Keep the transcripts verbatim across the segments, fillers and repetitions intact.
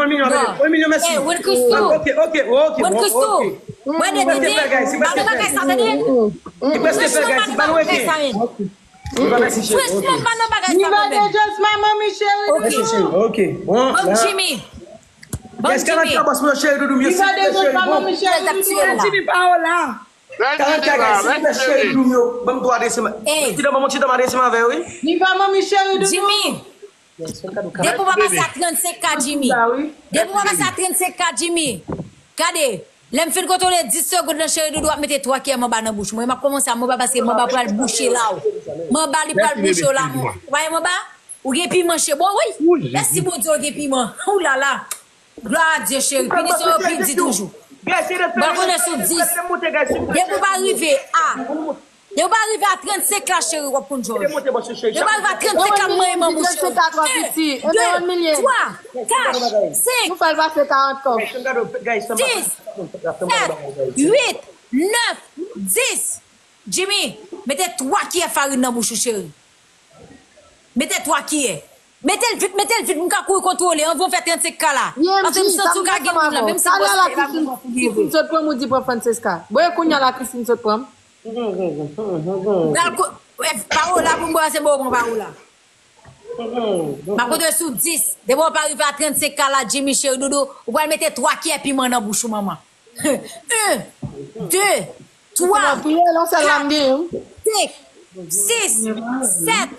Milyon, non. Un million, mèsi. Eh, Wilcristou. Ok, ok, ok, Wilcristou. Ok. Mwen de tete. Ba nou bagay sa, tande. Li prèske fè, guys. Li pa lwen ke. Li pa mèsi, cheri. Franchman, ba nou bagay sa, tande. Just my mommy, cheri. Ok. Mèsi, cheri. Ok. Bon, bon, Jimmy. Bon, Jimmy. Jimmy, pa la. Karant K, guys, silvouplè, cheri Doudou m yo, ban m twa adrese m. Ti dan, ban m ti dan adrese m avè yo, wi. Li pa manmi cheri Doudou. Jimmy, depi w pa pase a trannsenk K, Jimmy. Depi w pa pase a trannsenk K, Jimmy. Gade, lè m fin kontwole dis segonn nan, cheri Doudou ap mete twa kiyè manba nan bouch mwen. M ap kòmanse a manba paske manba pral bouche la, wi. Manba li pral bouche w la, manba. Ou pa wè manba? Ou gen piman, cheri. Bon, wi. Mèsi Bondye, ou gen piman. Ou la la. Glwa a Dye, cheri. Pinisyon yo pi di toujou. Bal kote sou dis. Depi w pa rive a, depi w pa rive a trannsenk la, cheri, w ap konn jòj. Depi w pa rive a trannsenk la, mwen e manman, cheri. Un, deux, trois, quatre, cinq, six, sept, huit, neuf, dix. Jimmy, mete twa kiyè farin nan bouch ou, cheri. Mete twa kiyè. Mete l vit, mete l vit, m ka kouri kontwole anvan w fè trannsenk K la. Paske m santi w ka gen moun la, menm si bòs la, e pa moun pou leve. Sot pran m, ou di pran Francesca. Bon, e kounye a la Christine sot pran m. Pral ko-, e, Paola pou m bwase, bon, pran Paola. M ap konte sou dis. Depi w pa rive a trannsenk K la, Jimmy, cheri Doudou, ou pral mete twa kiyè piman nan bouch ou, manman. Un, deux, trois, quatre, cinq, six, sept,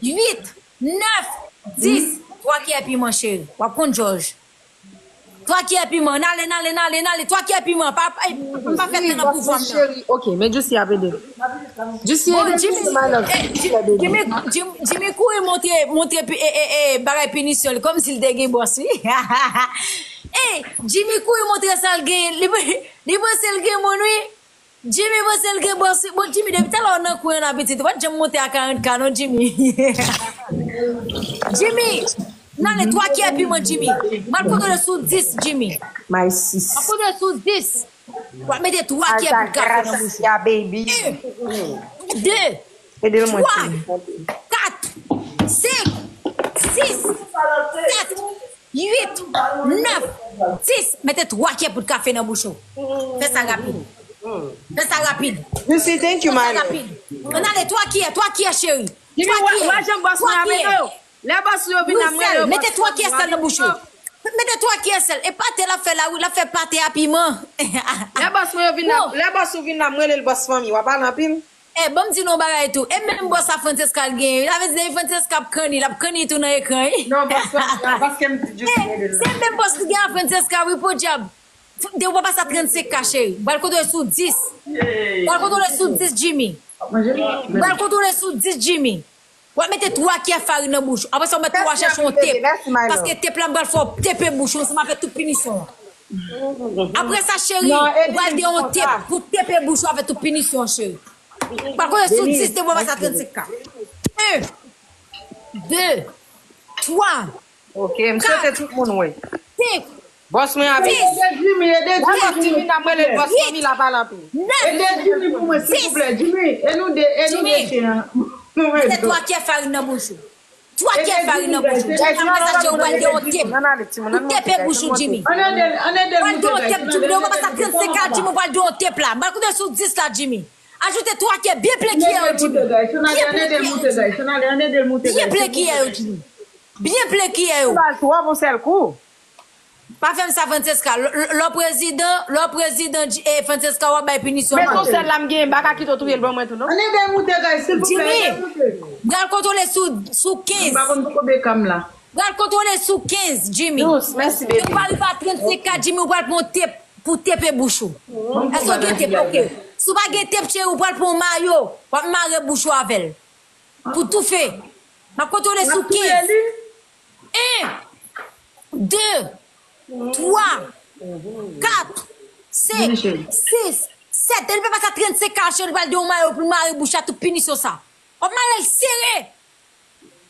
huit, neuf, dix. Twa kiyè piman, cheri. W ap konn jòj. Twa kiyè piman. N ale, n ale, n ale, n ale. Twa kiyè piman. Pa, pa, pa fè tan nan pouvwa m nan. Ok, men Juicy ap ede. Juicy ede, Jimmy, Jimmy, Jimmy kouri montre, montre pi-, e, e, e, bagay pinisyon li, kòmsi l te gen bòs, wi. E, Jimmy kouri montre sa l gen, li, li panse l gen moun, wi. Jimmy panse l gen bòs, wi. Bon, Jimmy, depi talè w nan kwen an, pitit, ou pa t janm monte a karant K, non, Jimmy. Jimmy, n ale twa kiyè piman, Jimmy. M al kontwole sou dis, Jimmy. M al kontwole sou dis. W ap mete twa kiyè pou kafe nan bouch ou. Un, deux, trois, quatre, cinq, six, sept, huit, neuf, dix. Mete twa kiyè pou kafe nan bouch ou. Fè sa rapid. Fè sa rapid. Fè sa rapid. Ann ale, twa kiyè, twa kiyè, cheri. Twa kiyè. Twa kiyè. Lè bòs ou yo vin la, mwen yo. Mete twa kiyè sèl nan bouch ou. Mete twa kiyè sèl. E pate l ap fè la, wi, l ap fè pate a piman. Lè bòs mwen yo vin la, lè bòs ou vin la, mwen rele l bòs fanmi, w ap pale anpil. E, ban m di nou yon bagay tou. E menm bòs a Francesca l genyen, wi. Sa vle di, depi Francesca ap kanni, l ap kanni tou nan ekran, wi. Non, bòs fanmi, paske m di Juicy rele l la. Se menm bòs ki gen a Francesca, wi, podyab. Depi w pa pase a trannsenk K, cheri. M pral kontwole sou dis. M pral kontwole sou dis, Jimmy. M pral kontwole sou dis, Jimmy. W ap mete twa kiyè farin nan bouch ou. Apre sa, w mèt tou al chèche yon tep. Paske tep la, m pral fè w tepe bouch ou ansanm avèk tout pinisyon an. Apre sa, cheri, ou pral gen yon tep pou tepe bouch ou avèk tout pinisyon an, cheri. M pral kontwole sou dis, depi w pase a trannsenk K. Un, deux, trois, quatre, cinq, six, sept, huit, neuf, dix. Mete twa kiyè farin nan bouch ou. Twa kiyè farin nan bouch ou. Jimmy, apre sa, Jimmy, ou pral gen yon tep pou tepe bouch ou, Jimmy. Ou pral gen yon tep, Jimmy, depi w pase a trannsenk K, Jimmy, ou pral gen yon tep la. M pral kontwole sou dis la, Jimmy. Ajoute twa kiyè, byen plen kiyè yo, Jimmy. Byen plen kiyè yo, Jimmy. Byen plen kiyè yo. Ou ba l twòp yon sèl kou. Pa fè m sa, Francesca. Lè, lè, lè w prezidan, lè w prezidan, e, Francesca, w ap bay pinisyon. Men se yon sèl la m genyen, m pa ka kite w touye l ban mwen tou, non. Ann ede l moute, guys, silvouplè, ede l moute. Jimmy, m pral kontwole sou, sou kenz. M pa konn poko bekam la. M pral kontwole sou kenz, Jimmy. Dous, mèsi, baby. Depi w pa rive a trannsenk K, Jimmy, ou pral pran yon tep pou tepe bouch ou. Èske w gen tep? Ok. Si w pa gen tep, cheri, ou pral pran yon mayo, w ap mare bouch ou avè l. Pou toufe. M ap kontwole sou kenz. Un, deux, trois, quatre, cinq, six, sept. Depi l pa pase a trannsenk K, cheri, li pral gen yon mayo pou l mare bouch la, tout pinisyon sa. W ap mare l sere.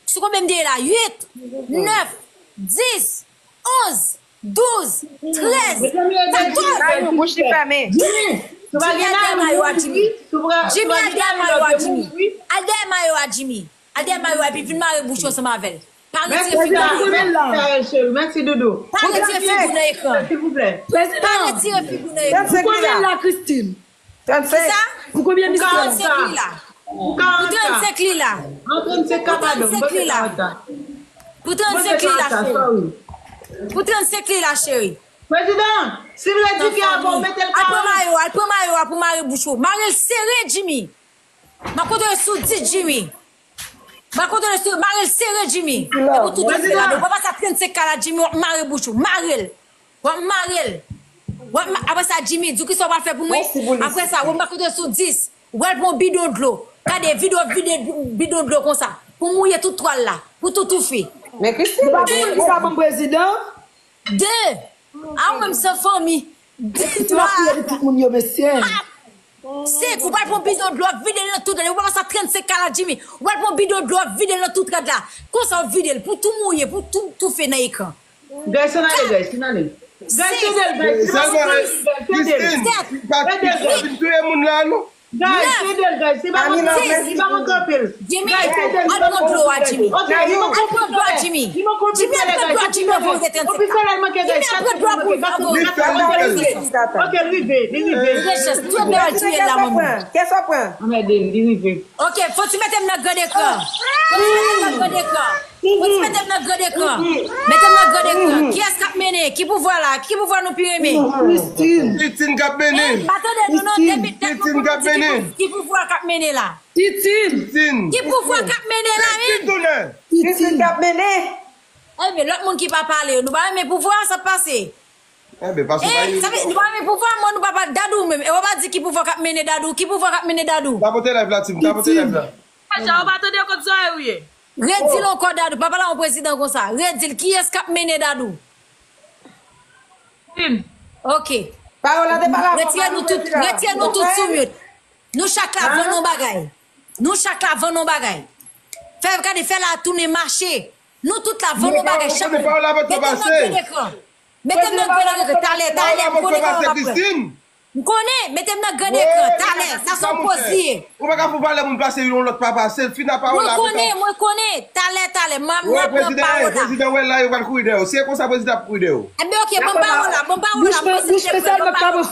Sou konbyen m te ye la? Uit, nèf, dis, onz, douz, trèz, katòz. Jimmy, al dèyè mayo a, Jimmy. Jimmy, al dèyè mayo a, Jimmy. Al dèyè mayo a, Jimmy. Al dèyè mayo a, epi vin mare bouch ou ansanm avè l. Pa retire figi w nan ekran. Mèsi, Doudou. Pa retire figi w nan ekran. Silvouplè. Pa retire figi w nan ekran. Pou konbyen l la, Christine? Kisa? Pou konbyen misye? Pou trannsenk li la. Pou trannsenk li la. Pou trannsenk li la. Pou trannsenk li la, cheri. Pou trannsenk li la, cheri. Prezidan, si w vle di ke apre w mete l ka. Al pran mayo, al pran mayo a pou mare bouch ou. Mare l sere, Jimmy. M ap kontwole sou dis, Jimmy. M ap kontwole sou, mare l sere, Jimmy. E pou tout rès la, w ap pase a trannsenk ka la, Jimmy, w ap mare bouch ou. Mare l. W ap mare l. W ap ma-, apre sa, Jimmy, di w kisa w pral fè pou mwen. Apre sa, w ap kontwole sou dis. W al pran yon bidon dlo. Gade, vide, vide bidon dlo konsa. Pou mouye tout twal la. Pou tout toufe. Men Christine, pa pou sa, bon prezidan. De. A ou menm san fanmi. De, twa. Tout moun yo, mesye. Senk, ou pral pran bidon dlo, ap vide l nan tout rad. Ou pa konsa trannsenk ka la, Jimmy. Ou pral pran bidon dlo, ap vide l nan tout rad la. Konsa w vide l, pou tou mouye, pou tou toufe nan ekran. Guys, ann ale, guys, ann ale. Guys, ede l, guys. Li pa konprann li, guys, ede l. Sèt. Li pa, li pa vin touye moun la, non. Guys, ede l, guys. Li pa konprann, li pa konprann anpil. Jimmy, al pran dlo a, Jimmy. Ok, li manke yon kout pistolè. Li manke yon kout pistolè, guys. Jimmy, al pran dlo a pou mwen. Jimmy, al pran dlo a pou mwen. Jimmy, al pran dlo a pou mwen. Ok, li rive, li rive. Li rive, li rive. Kès ou pran? Anmède l, li rive. Ok, fò ti mete m nan grand ekran. Fò ti mete m nan grand ekran. Fò ti mete m nan grand ekran. Mete m nan grand ekran. Kiyès k ap mennen? Ki pouvwa la? Ki pouvwa nou pi renmen? Christine. Christine k ap mennen. Eh, pa tande nou non, depi tèt nou konn di ki pou-, ki pouvwa k ap mennen la. Christine. Christine. Ki pouvwa k ap mennen la menm? Christine k ap mennen. Ebyen, lòt moun ki pa pale yo, nou pa renmen pouvwa, sa k pase? Ebyen, pase pa gen. Sa vle, nou pa renmen pouvwa, mwen, nou pa pale Dadou menm. E w pa di ki pouvwa k ap mennen Dadou, ki pouvwa k ap mennen Dadou? Tapote live la, Tim, tapote live la. Acha, ou pa tande kot zòrèy ou ye? Redi l ankò, Dadou, pa pale a yon prezidan konsa. Redi l, kiyès k ap mennen Dadou? Tim. Ok. Paola te pale avan. Retire nou tout, retire nou tout sou mute. Nou chak la vann yon bagay. Nou chak la vann yon bagay. Fè, gade, fè la tounen mache. Nou tout la vann yon bagay chak moun. Mete m nan gran ekran. Mete m nan gran ekran. Talè, talè, m konnen kòman m ap pran. M konnen, mete m nan gran ekran. Talè, sa se yon poz li ye. Ou pa ka fè pale moun pase yon lòt pa pase. Fina Paola. Mwen konnen, mwen konnen. Talè, talè, m ap pran Paola. Prezidan wè la, yo pral kouri dèyè w. Si e konsa prezidan ap kouri dèyè w. Enben, ok, ban m Paola, ban m Paola, m poze l de pwen, ban m Paola.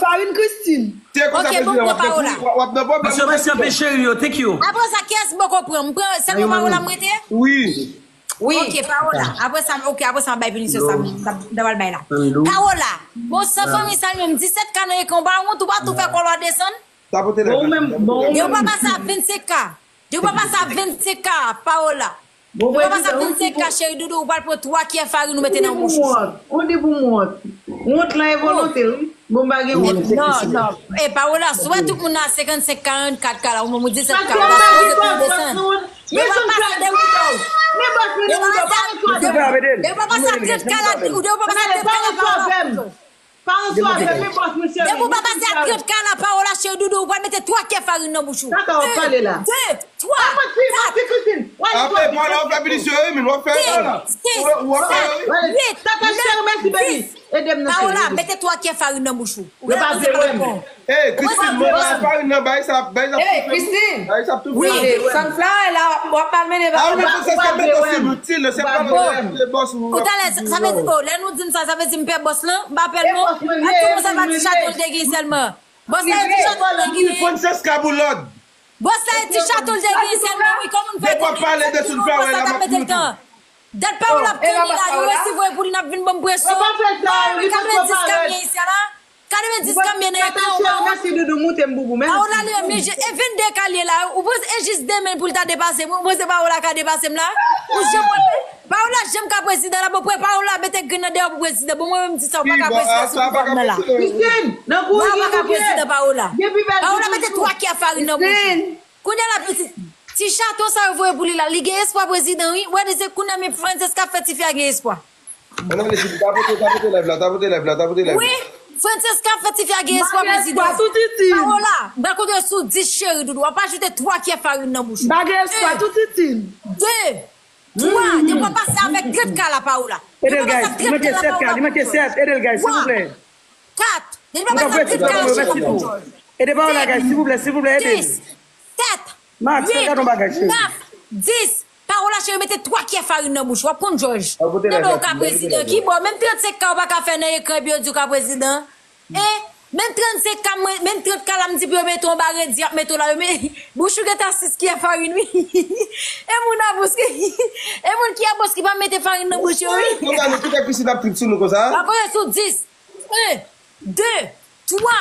Se konsa prezidan w ap kouri, w ap nan pwoblèm. Mesye, mesye, anpe cheri yo, thank you. Apre sa, kiyès m poko pran? M pran sèlman Paola m rete? Wi. Wi. Ok, Paola. Apre sa, ok, apre sa, m bay pinisyon sa m, sa m ta pral bay la. Paola, bon, san fanmi sa menm, disèt ka nan ekran, ou pa wont, ou pa tou fè kòlwa desann? Depi w pa pase a vennsenk ka. Depi w pa pase a vennsenk ka, Paola. Depi w pa pase a vennsenk ka, cheri doudou, ou pral pran twa kyè farin ou mete nan bouch ou. Ou di pou m wont. Wont lan e volonte, wi. Bon, m pa gen wont. Non, non. E Paola, si w wè tout moun nan senkannsenk, karannkat ka la, ou menm ou disèt ka, ou ta sipoze pran desann. Depi w pa pase a trant ka la, ou depi w pa pase a trant ka la, Paola. Pa rann sou afè m, men bòs, mesye. Depi w pa pase a trant ka la, Paola, cheri doudou, ou pral mete twa kyè farin nan bouch ou. Sa w ap pale la? De, twa, kat. Apre, Paola, w ap fè pinisyon, wi, men w ap fè, Paola. Sis, sèt, uit, nèf, dis. Paola, mete twa kyè farin nan bouch ou. Ou pa vle wè m. Ey, Christine, mwen pa farin nan bay sa, bay sa. Ey, Christine. Bay sa tou. Wi. Sunflower la, w ap mal mennen bagay la. Ou talè, sa vle di, oh, lè nou di m sa, sa vle di m pè bòs lan, m pa pè l non. An tou moun sa pa ti chato l te gen sèlman. Bòs la e ti chato l te gen. Francesca Boulod. Bòs la e ti chato l te gen sèlman, wi, kòman n fè di, di pou bòs la t ap mete l tan. Dat Paola ap tann li la, yo resi voye pou li, n ap vin ban m presyon. Non, wi, katrevendis kamyon isi a la. Katrevendis kamyon nan ekran, ou pa wont. Paola li menm, e vennde ka l ye la, ou panse e jis demen pou l ta depase mwen, ou panse Paola ka depase m la? Ou janm wè, Paola janm ka prezidan la, bon, pre Paola mete grenn nan dèyè w pou prezidan, bon, mwen menm m di sa, ou pa ka prezidan sou pouvwa m nan la. Christine, nan kouri ki kouri. Paola mete twa kyè farin nan bouch ou. Kounye a la, pitit, ti chato sa yo voye pou li la, li gen espwa prezidan, wi. Ou wè, se kounye a, men Francesca fè tifi a gen espwa. Ann ale, Titi, tapote, tapote live la, tapote live la, tapote live la. Wi, Francesca fè tifi a gen espwa prezidan. Paola, m pral konte sou dis, cheri doudou. W ap ajoute twa kyè farin nan bouch ou. M pa gen espwa tou, Titi. De, twa, depi w ap pase avèk trant ka la, Paola. Ede l, guys, li manke sèt ka, li manke sèt, ede l, guys, silvouplè. Kat, depi w ap pase avèk trant ka la, cheri doudou. Ede Paola, guys, silvouplè, silvouplè, ede l. Sis, sèt, uit, nèf, dis. Paola cheri, mete twa kyè farin nan bouch ou, w ap konn jòj. Tande w ka prezidan, ki bò? Menm trannsenk K ou pa ka fè nan ekran epi yo di w ka prezidan. E, menm trannsenk K mwen, menm trant K la m di pou yo mete w anba redi, y ap mete w la, yo me, bouch ou gentan sis kyè farin, wi. E moun a bous ki, e moun ki a bous ki pa mete farin nan bouch yo, wi. Konsa nou kite Christine ap trip sou nou konsa. Pa konn sou dis. En, de, twa,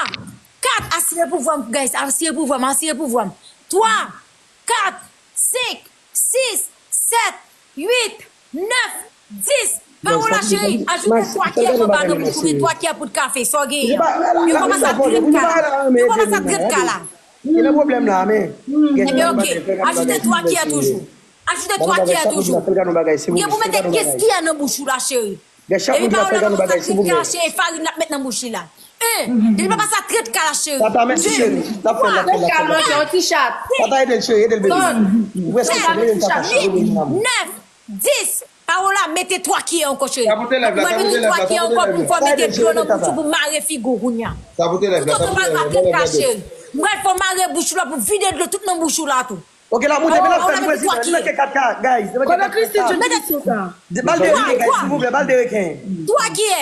kat. Asire pouvwa m, guys. Asire pouvwa m, asire pouvwa m. Twa, kat, senk, sis, sèt, uit, nèf, dis. Paola cheri, ajoute twa kyè anba nan bouch ou, twa kyè poud kafe, sa w genyen an. Yo pa pase a trant K la. Yo pa pase a trant K la. Ki nan pwoblèm la, men. Ebyen, ok. Ajoute twa kyè toujou. Ajoute twa kyè toujou. Ou gen pou mete kenz kyè nan bouch ou la, cheri. Epi pa w la konsa, trant K la, cheri, farin l ap met nan bouch li la. En, depi pa pase a trant K la, cheri. Tata, mèsi, cheri. N ap fè l, n ap fè l, n ap fè l. Tata, ede l, cheri, ede l, bebe. Ou prèske vle yon tata, cheri, ede l, maman. Nèf, dis. Paola, mete twa kyè ankò, cheri. Mwen mete twa kyè ankò pou fò mete dlo nan bouch ou pou mare figi w kounye a. Toutotan pa pase a trant K, cheri. Mwen fò mare bouch ou la pou vide dlo tout nan bouch ou la tou. Ok, la moute, men la fè nou prezidan, li manke kat K, guys, li manke kat K. Kote Christine jwenn kondisyon sa? Ba l de reken, guys, silvouplè, ba l de reken. Twa kyè.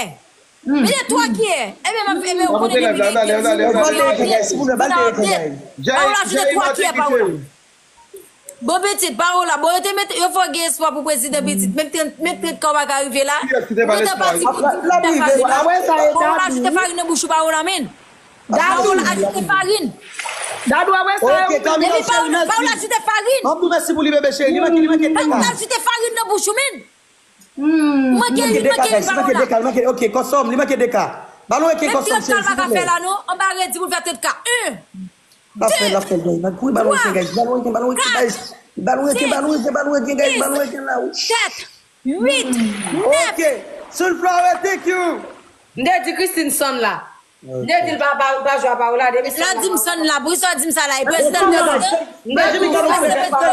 Mete twa kyè. Ebyen, m ap, ebyen, ou konnen depi gen kenz minit, ba l de reken, guys, silvouplè, ba l de reken, guys. Paola ajoute twa kyè, Paola. Bon, pitit, Paola, bon, yo te mete, yo fè w gen espwa pou prezidan, pitit. Menm trant, menm trant K ou pa ka rive la. Ou gentan pati pou trant K. Paola ajoute farin nan bouch ou, Paola, men. Dadou. Paola ajoute farin. Dadou, a wè sa yo. Ok, Camila, cheri, mèsi. Paola ajoute farin. Mwen di mèsi pou li, bebe cheri. Li manke, li manke de K. Paola ajoute farin nan bouch ou, men. Manke, li manke, li manke de K, li manke de K, li manke, ok, kòsòm, li manke de K. Ba nou reken kòsòm, cheri, silvouplè. Menm trant K l pa ka fè la, non. Anba redi pou l fè trant K. En, de, twa, kat, sis, sèt, uit, nèf, dis. Ba nou reken, guys. Ba nou reken, ba nou reken, guys. Ba nou reken, ba nou reken, ba nou reken, guys. Ba nou reken la, wi. Sèt, uit, nèf. Ok. Sunflower, thank you. M te di Christine sonn la. M te di l pa, pa, pa jwe a Paola depi sonn la. Lè w di m sonn la, poukisa w di m sa la? E prezidan l te vle. Mete m nan gran ekran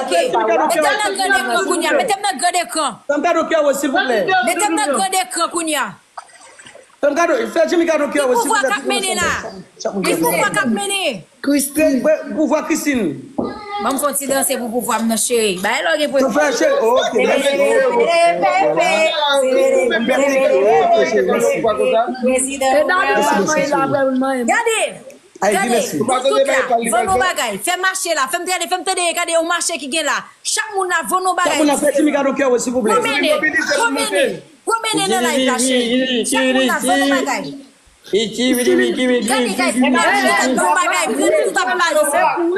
kounye a. Mete m nan gran ekran kounye a. Mete m nan gran ekran kounye a. Fè m kado, fè Jimmy kado kè w, silvouplè. Ki pouvwa k ap mennen la? Ki pouvwa k ap mennen? Christine. Pouvwa Christine. Ban m fè yon ti danse pou pouvwa m nan, cheri. Bagay la w gen pou fè, cheri. Ok, mèsi. Prezidan. Gade. Tande. Mèsi. Tout la. Vann yon bagay. Fè mache la. Fè m tande, fè m tande, gade yon mache ki gen la. Chak moun la, vann yon bagay. Chak moun la, fè Jimmy kado kè w, silvouplè. Pwomennen. Pwomennen. Pwomennen nan live la, cheri. Chak moun la, vann yon bagay. Gade, guys, nou tout ap pale sa. Nou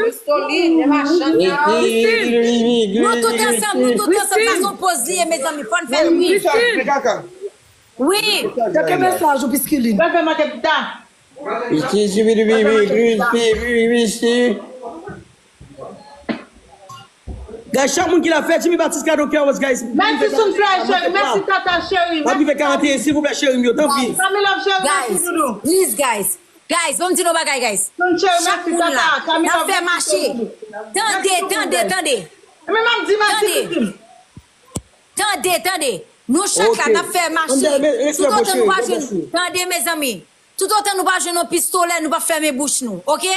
tout ansanm, nou tout ansanm, sa se yon poz li ye, mezanmi, fò n fè l, wi. Wi. Cheke mesaj ou, Piskilin. Guys, chak moun ki la, fè Jimmy Baptiste kado kè w, guys. Mèsi Sunfly cheri, mèsi Tata cheri. N ap rive karanteyen, silvouplè, cheri m yo, tanpri. Camila cheri, mèsi doudou. Guys, please, guys. Guys, ban m di nou bagay, guys. Chak moun la, n ap fè mache. Tande, tande, tande. Tande. Tande, tande. Nou chak la, n ap fè mache. Toutotan nou pa jwenn, tande, mezanmi. Toutotan nou pa jwenn yon pistolè, nou p ap fèmen bouch nou, oke?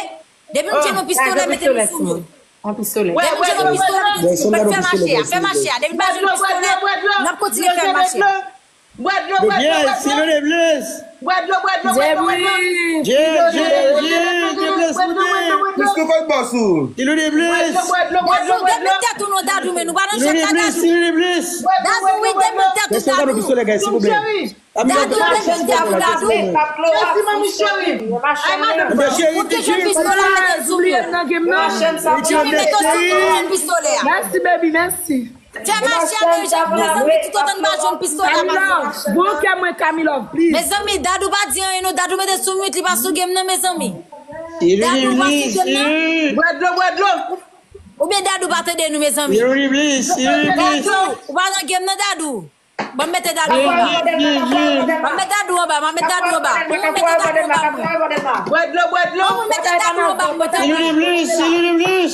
Depi nou jwenn yon pistolè, mete nou sou nou. Depi nou jwenn yon pistolè, mete nou sou nou. Fè mache a, fè mache a. Depi nou pa jwenn pistolè, n ap kontinye fè mache. Bwè dlo, bwè dlo, bwè dlo, bwè dlo. Bwè dlo, bwè dlo, bwè dlo, bwè dlo. Bwè dlo, bwè dlo, bwè dlo, bwè dlo. Bwè dlo, bwè dlo, bwè dlo. Dadou, dèmi tèt ou non, Dadou, men nou pa nan jwèt la, Dadou. Dadou, wi, dèmi tèt ou, Dadou. Dadou, dèmi tèt ou, Dadou. Mèsi, manmi cheri. Ay, madanm. Ou te jwenn pistolè, mete l sou mwen. Ou te jwenn pistolè a. Mèsi, baby, mèsi. Fè mache a, men, mezanmi, toutotan n pa jwenn pistolè a, mezanmi. Bon kè mwen, Camilove, please. Mezanmi, Dadou pa di anyen, non. Dadou mete sou mute, li pa sou game nan, mezanmi. Dadou pa sou game nan. Bwè dlo, bwè dlo. Oubyen Dadou pa tande nou, mezanmi? Dadou, ou pa nan game nan, Dadou? Ban m mete Dadou anba. Ban m mete Dadou anba, ban m mete Dadou anba. Ban m mete Dadou anba mwen. Bwè dlo, bwè dlo. Ban m mete Dadou anba mwen, tande.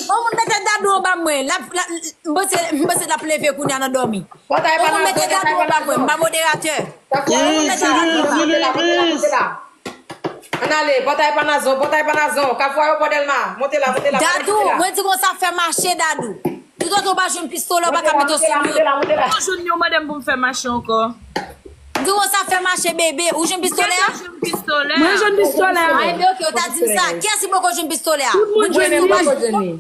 Ban m mete Dadou anba mwen. L ap, l ap, m panse, m panse l ap leve kounye a nan dòmi. Ban m mete Dadou anba mwen, m pa moderatè. Ban m mete Dadou anba. Ann ale, pòtay Panazon, pòtay Panazon, Kafou Ayewopò Dèlma, monte la, monte la, monte la. Dadou, mwen di konsa fè mache, Dadou. Tout otan w pa jwenn pistolè, w pa ka mete w sou lòt. Mwen jwenn yon mandem pou m fè mache ankò. Di konsa fè mache bebe. Ou jwenn pistolè a? Mwen jwenn pistolè a. Mwen jwenn pistolè a. Ah, ebyen, ok, ou ta di m sa. Kiyès ki poko jwenn pistolè a? Tout moun jwenn li.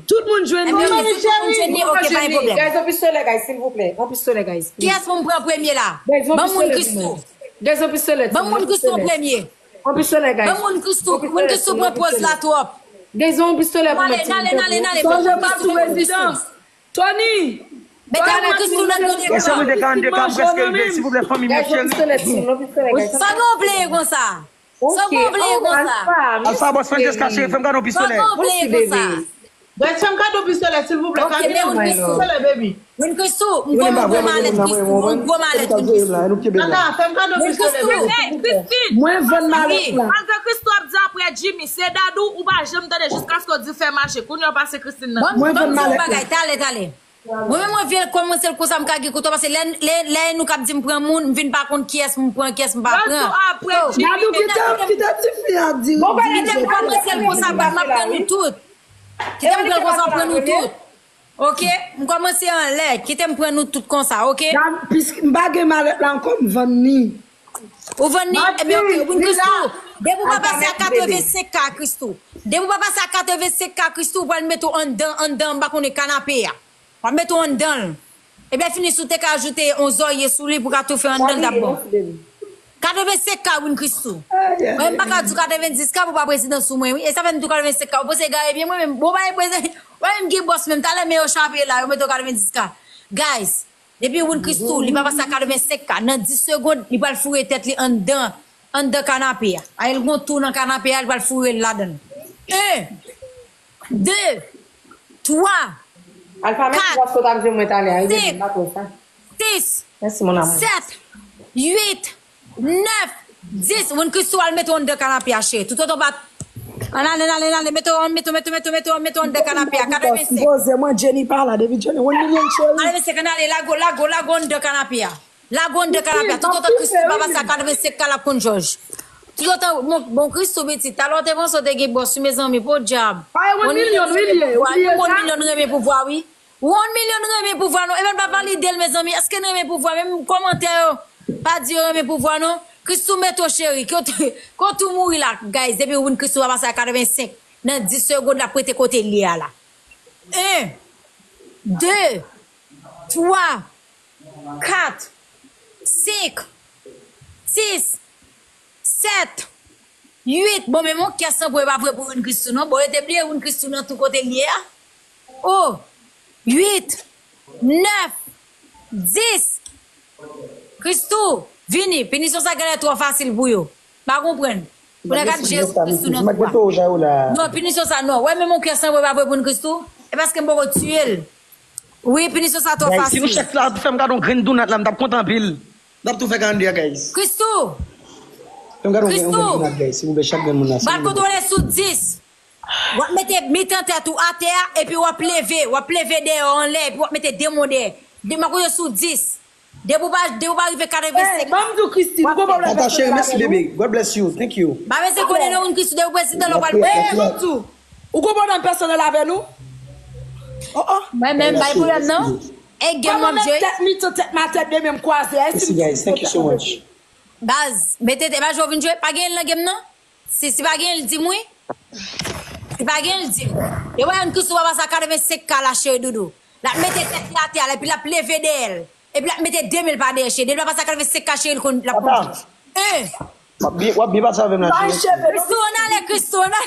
Tout moun jwenn li. Ebyen, ok, tout moun jwenn li, ok, pa gen pwoblèm. Guys, yon pistolè, guys, silvouplè. Yon pistolè, guys. Kiyès pou m pran premye la? Ban moun Christoo. Guys, yon pistolè. Ban moun Christoo premye. Yon pistolè, guys. Ban moun Christoo. Moun Christoo pran pòz la twòp. Guys, yon pistolè pou mwen. Nale, nale, nale, nale. Sonje pa tou rezidan. Tony! Mete moun Christoo nan dènye kan. Sa gen w pleye konsa? Sa gen w pleye konsa? Alfa, bòs Francesca, cheri, fè m gade yon pistolè. Sa gen w pleye konsa? Guys, fè m kado pistolè, silvouplè. Ok, men Win Christoo. Pistolè, baby. Win Christoo, m konn yon gwo malèt, Christoo, yon gwo malèt, Win Christoo. Tata, fè m kado pistolè, baby. Hey, Christine! Mwen vann malèt la. Malgre Christoo ap di apre Jimmy, se Dadou, ou pa janm tande jiskaske w di fè mache. Kounye a w pase Christine nan. Mwen vann malèt la. Bagay, talè, talè. Mwen menm, mwen vle kòmanse l konsa, m ka gen kontan, paske lè, lè, lè nou k ap di m pran moun, m vin pa konn kiyès m pran, kiyès m pa pran. Dadou, kite, kite tifi a di. Bon, kite m kòmanse l konsa, m ap pran nou tout. Kite m pran l konsa, m pran nou tout. Ok? M kòmanse anlè. Kite m pran nou tout konsa, ok? Piske m pa gen malèt la ankò, m vann li. Ou vann li? Ebyen, ok. Win Christoo. Depi w pa pase a katrevensenk K, Christoo. Depi w pa pase a katrevensenk K, Christoo, ou pral mete w anndan, anndan, m pa konnen, kanape a. W ap mete w anndan l. Ebyen, fini si w te ka ajoute yon zòrye sou li pou w ka toufe anndan l, t ap bon. Katrevensenk K, Win Christoo. Mwen, m pa ka di w katrevendis K pou w pa prezidan sou mwen, wi. E sa fè m di w katrevensenk K. Ou panse egare byen mwen menm? Bon, w pa gen bòs menm. Talè men yo chape la, yo mete w katrevendis K. Guys, depi Win Christoo, li pa pase a katrevensenk K. Nan dis segond, li pral foure tèt li anndan, anndan kanape a. Ay, l gon tou nan kanape a, li pral foure l ladan l. En, de, twa, kat, senk, sis, sèt, uit, nèf, dis. Win Christoo al mete w anndan kanape a, cheri. Toutotan w pa. Ann ale, ann ale, ann ale. Mete w, mete w, mete w, mete w, mete w, mete w anndan kanape a. Katrevensenk. Poze mwen, Jenny pa la. Depi Jenny, one million, cheri. Katrevensenk, ann ale, lago, lago, lago anndan kanape a. Lago anndan kanape a. Toutotan Christoo pa pase a katrevensenk K, l ap konn jòj. Toutotan, bon, bon, Christoo pitit, talè w te panse w te gen bòs, wi, mezanmi, podyab. Pa e one million, wi, li ye, wi, li ye, sa. Yon milyon renmen pouvwa, wi. Yon milyon renmen pouvwa, non. Epa n pa valide l, mezanmi. Èske n renmen pouvwa? Menm kòmantè yo pa di yo renmen pouvwa, non. Christoo mete w, cheri. Ke w t-, ke w tou mouri la, guys. Depi Win Christoo pa pase a katrevensenk, nan dis segond, l ap rete kote l ye a la. En, de, twa, kat, senk, sis, sèt, uit. Bon, men mon kè san pwen pa vre pou Win Christoo, non. Bon, yo te bliye Win Christoo nan tou kote l ye a. O, uit, nèf, dis. Christoo, vini. Pinisyon sa genlè twò fasil pou yo. Pa konprann. Pou nèg ap jere Christoo nan twò. Non, pinisyon sa, non. Wè, men mon kè san pwen pa vre pou Win Christoo. E paske m poko tiye l. Wi, pinisyon sa twò fasil. Si nou chèf la fè m gade yon grenn dounat la, m t ap kontan anpil. N ap tou fè karannde a, guys. Christoo! Fè m gade yon grenn, yon grenn dounat, guys. Silvouplè, chak grenn moun la, silvouplè. Bat kontwole sou dis. W ap mete mitan tèt ou atè a, epi w ap leve, w ap leve dèyè w anlè, epi w ap mete de men w dèyè. De men w sou dis. Depi w pa, depi w pa rive katrevensenk. Hey, ban m di w, Christine, ou gon pwoblèm pèsonèl avè nou? Tata cheri, mèsi, bebe. God bless you. Thank you. M pa bezwen konnen non, Win Christoo, depi w prezidan la, w pral. Hey, ban m di w, ou gon pwoblèm pèsonèl avè nou? Oh, oh. Mwen menm, bay pwoblèm non. E gen m ap jwe. Tèt mitan, tèt ma tèt, de men m kwaze. Mèsi, guys. Thank you so much. Baz, mete, e pa jwe w vin jwe? Pa gen l nan game nan? Si, si pa gen l, di m wi. Si pa gen l, di m. E wè, Win Christoo pa pase a katrevensenk K la, cheri doudou. L ap mete tèt li atè a, epi l ap leve dèyè l. Epi l ap mete de men l pa dèyè, cheri. Depi l pa pase a katrevensenk K, cheri, l konn, l ap konn. Papa. Hein? W ap byen, w ap byen pase avè m la, cheri. Christoo, ann ale, Christoo, ann ale.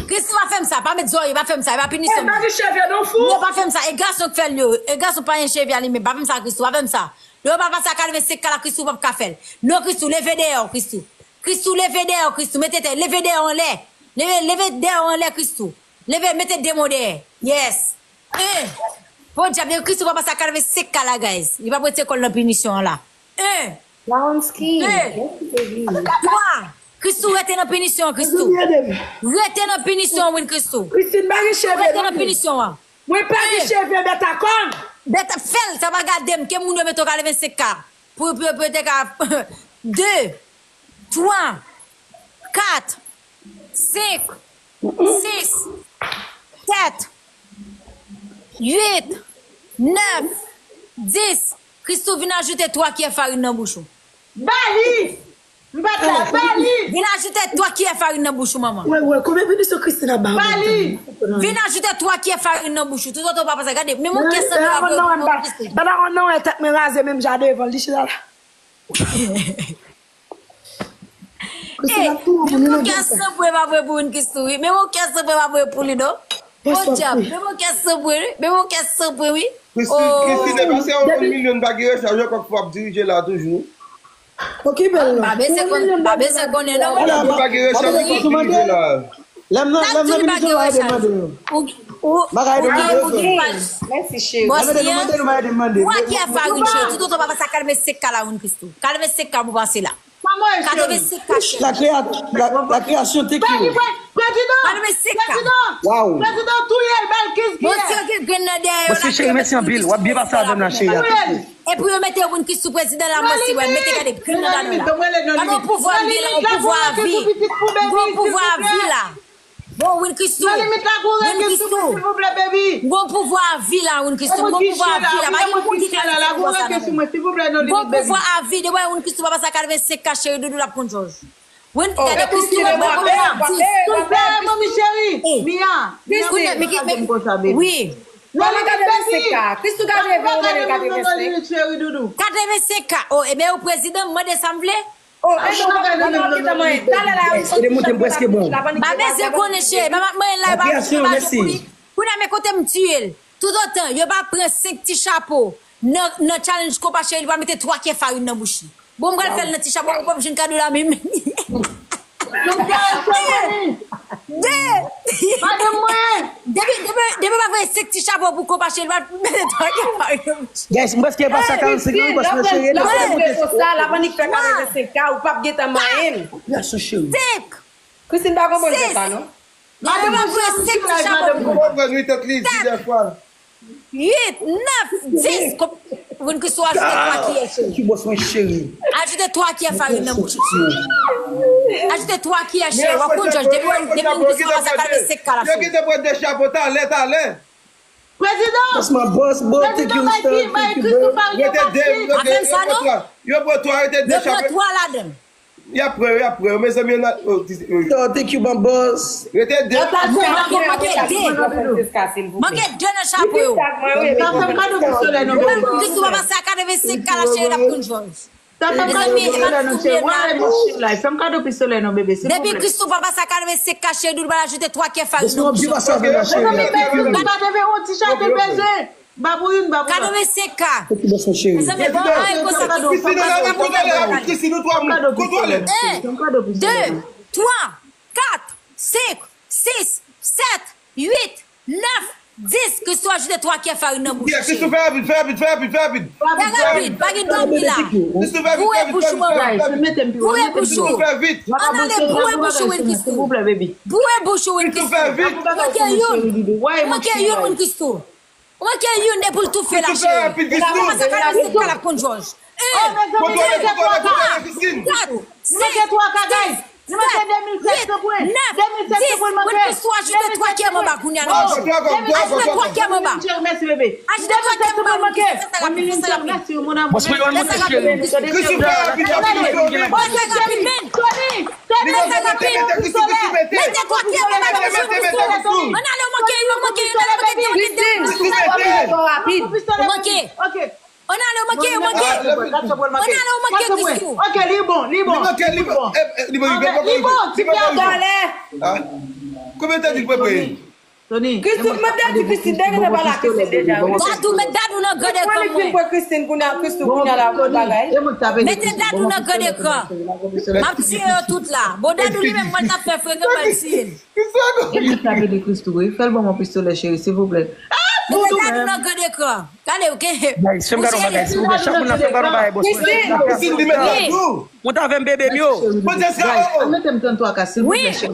Christoo, pa fè m sa, pa met zòrye, pa fè m sa, e pa pinisyon. Hey, pa gen cheve non, fou. Non, pa fè m sa, e gason k fè l yo, e gason pa gen cheve a li menm, pa fè m sa, Christoo, pa fè m sa. Lè yo pa pase a katrevensenk K la, Christoo p ap ka fè l. Non, Christoo, leve dèyè w, Christoo. Christoo, leve dèyè w, Christoo. Mete tèt, leve dèyè w anlè. Leve, leve dèyè w anlè, Christoo. Leve, mete de men w dèyè. Yes. En. Podyab, Christoo pa pase a katrevensenk K la, guys. Li p ap retire kò l nan pinisyon an la. En. Laronski. De. Twa. Christoo, rete nan pinisyon an, Christoo. Rete nan pinisyon an, Win Christoo. Christine, pa gen cheve, rete nan pinisyon an. Mwen pa gen cheve, bèt a kòn. Bèt a fè l, sa pa gade m, ke moun yo mete w katrevensenk K. Pou, pou, pou te ka, de, twa, kat, senk, sis, sèt, uit, nèf, dis. Christoo, vin ajoute twa kiyè farin nan bouch ou. Ba li! M pa t la, ba li! Vin ajoute twa kiyè farin nan bouch ou, manman. Wè, wè, konbyen pini sou Christine ap ba li? Vin ajoute twa kiyè farin nan bouch ou. Toutotan w pa pase, gade, menm yon kiyè sanble w ap voye pou Christine. Pandan yon non, tèt mwen raze, menm jan devan li chita la. Menm yon kè sanble w ap voye pou Christoo, wi. Menm yon kè sanble w ap voye pou li, non. Podyab, menm yon kè sanble, wi. Menm yon kè sanble, wi. Christine, Christine, e paske yon milyon pa gen rechaj ankò k fò ap dirije la toujou. Okipe l non. Pa bezwen konn, pa bezwen konnen non. Yon milyon pa gen rechaj ankò k dirije la. Lè m nan, lè m nan pini sou la, demande yo. Bagay de mande yo. Mèsi cheri. Bòs li an. Twa kiyè farin cheri. Toutotan w pa pase a katrevensenk K la, Win Christoo. Katrevensenk K pou pase la. Katrevensenk K cheri. La créa-, la, la création, thank you. Prezidan! Katrevensenk K. Prezidan! Wow. Prezidan touye l, ba l kenz kiyè. Mesye gen grenn nan dèyè yo. Mesye cheri, mèsi anpil. W ap byen pase avè m la, cheri. Epi yo mete Win Christoo prezidan la, mwen si wè, mete gade grenn nan ladan la. Gade yon pouvwa m gen la, yon pouvwa a vi. Yon pouvwa a vi la. Bon, Win Christoo. Win Christoo. Gon pouvwa a vi la, Win Christoo. Gon pouvwa a vi la. Pa gen moun ki ka rete konsa nan. Gon pouvwa a vi. Depi Win Christoo pa pase a katrevensenk K cheri, doudou l ap konn jòj. Win, gade Christoo, wè, wè, wè, wè. Wi. Kòman katrevensenk K? Christoo ka leve ou mande katrevensenk? Katrevensenk K. Oh, ebyen, ou prezidan, m mande sa m vle. Oh, e bon, bon, bon, bon, talè la, e de moute m prèske bon. Pa bezwen konnen, cheri. Pa m ap manyen la, pa pou li. Kounye a, men kote m tiye l. Toutotan, yo pa pran senk ti chapo nan, nan challenge konpa cheri, li pa mete twa kiyè farin nan bouch li. Bon, m pral fè l nan ti chapo, ou p ap jwenn kado la menm. De! Depi, depi, depi pa voye senk ti chapo pou konpa cheri, li pa mete twa kiyè farin nan bouch. Guys, m prèske pase a karannsenk an, wi, paske cheri, lè w fè monte. Konsa, l ap annik fè katrevensenk K, ou p ap gentan manyen m. Gason cheri. Senk! Christine pa konprann sa, non? Depi pa voye senk ti chapo pou konpa. Uit, nèf, dis. Win Christoo ajoute twa kiyè, cheri. Ki bòs mwen, cheri. Ajoute twa kiyè farin nan bouch ou, cheri. Ajoute twa kiyè, cheri. W ap konn jòj depi, depi Win Christoo pase a katrevensenk K la, cheri. Yo gentan pran de chapo talè, talè. Prezidan! That's my boss, bro. Thank you, sir. Thank you, bro. Rete de, yo pran twa, rete de chapo. Yo pran twa ladan. Y ap pran yo, y ap pran yo. Mezanmi, yo nan, oh, dis, oh. Yo, thank you, bon boss. Rete de. Manke, manke de. Manke de nan chapo yo. Sa fè m kado pistolè non, bebe. Christoo pa pase a katrevensenk K la, cheri, l ap konn jòj. Sa fè m kado pistolè non, cheri. Wè, mwen cheri la. Fè m kado pistolè non, bebe, silvouplè. Depi Christoo pa pase a katrevensenk K, cheri, doudou ba l ajoute twa kiyè farin nan bouch li. Mezanmi, bebe, yon ti chapo bezwen. Babouyoun, babouyoun. Katrevensenk K. Mezanmi, bon, ay, konsa ki bon. Christine, kontwole, Christine, ou twa moun. Kontwole. En, de, twa, kat, senk, sis, sèt, uit, nèf, dis. Christoo ajoute twa kiyè farin nan bouch li, cheri. Christoo, fè rapid, fè rapid, fè rapid, fè rapid. Fè rapid, pa gen dòmi la. Christoo, fè vit, fè vit, fè vit, fè vit. Boure bouch ou. Christoo, fè vit. Ann ale, boure bouch ou, Win Christoo. Boure bouch ou, Win Christoo. Christoo, fè vit. Ou manke youn. Ou manke youn, Win Christoo. Ou manke youn de pou l toufe la, cheri. Christoo, fè rapid, Christoo. Kòmanse katrevensenk K la ap konn jòj. En, de, twa, kat, senk, sis, sèt, uit, nèf, dis. Win Christoo ajoute twa kiyè manba kounye a nan bouch ou. Ajoute twa kiyè manba. Ajoute twa kiyè manba. Fè sa rapid, fè sa rapid. Fè sa rapid. Christoo, fè rapid, rapid, rapid. Fè sa rapid, men. Mete, mete, Christoo, Christoo, mete. Mete twa kiyè manba nan bouch ou, Christoo. Ann ale, ou manke youn, ou manke youn, ou manke de, ou manke de, Christoo. Ou manke. Ann ale, ou manke, ou manke. Ann ale, ou manke, Christoo. Ok, li bon, li bon. Li manke, li bon. Li bon, li bon. Konbyen tan li pran? Tony, Christine, mande Dadou, Christine, dèyè nan pale a Christine deja, wi. Dadou, met Dadou nan grande ekran mwen. Mwen li fin pran Christine kounye a, Christine kounye a la pou bagay. Mete Dadou nan grande ekran. M ap tiye yo tout la. Bon, Dadou li menm, mwen t ap fè frekan, m al tiye l. E mwen tape de Christoo, wi. Fè l ban mwen pistolè, cheri, silvouplè. Mete Dadou nan grande ekran. Gade, ok. Guys, fè m gade yon bagay, silvouplè. Chak moun nan fè m gade yon bagay, bòs. Christine, li met Dadou. Monte avè m, bebe m yo. Guys, ann mete m trannntwa K, silvouplè, cheri.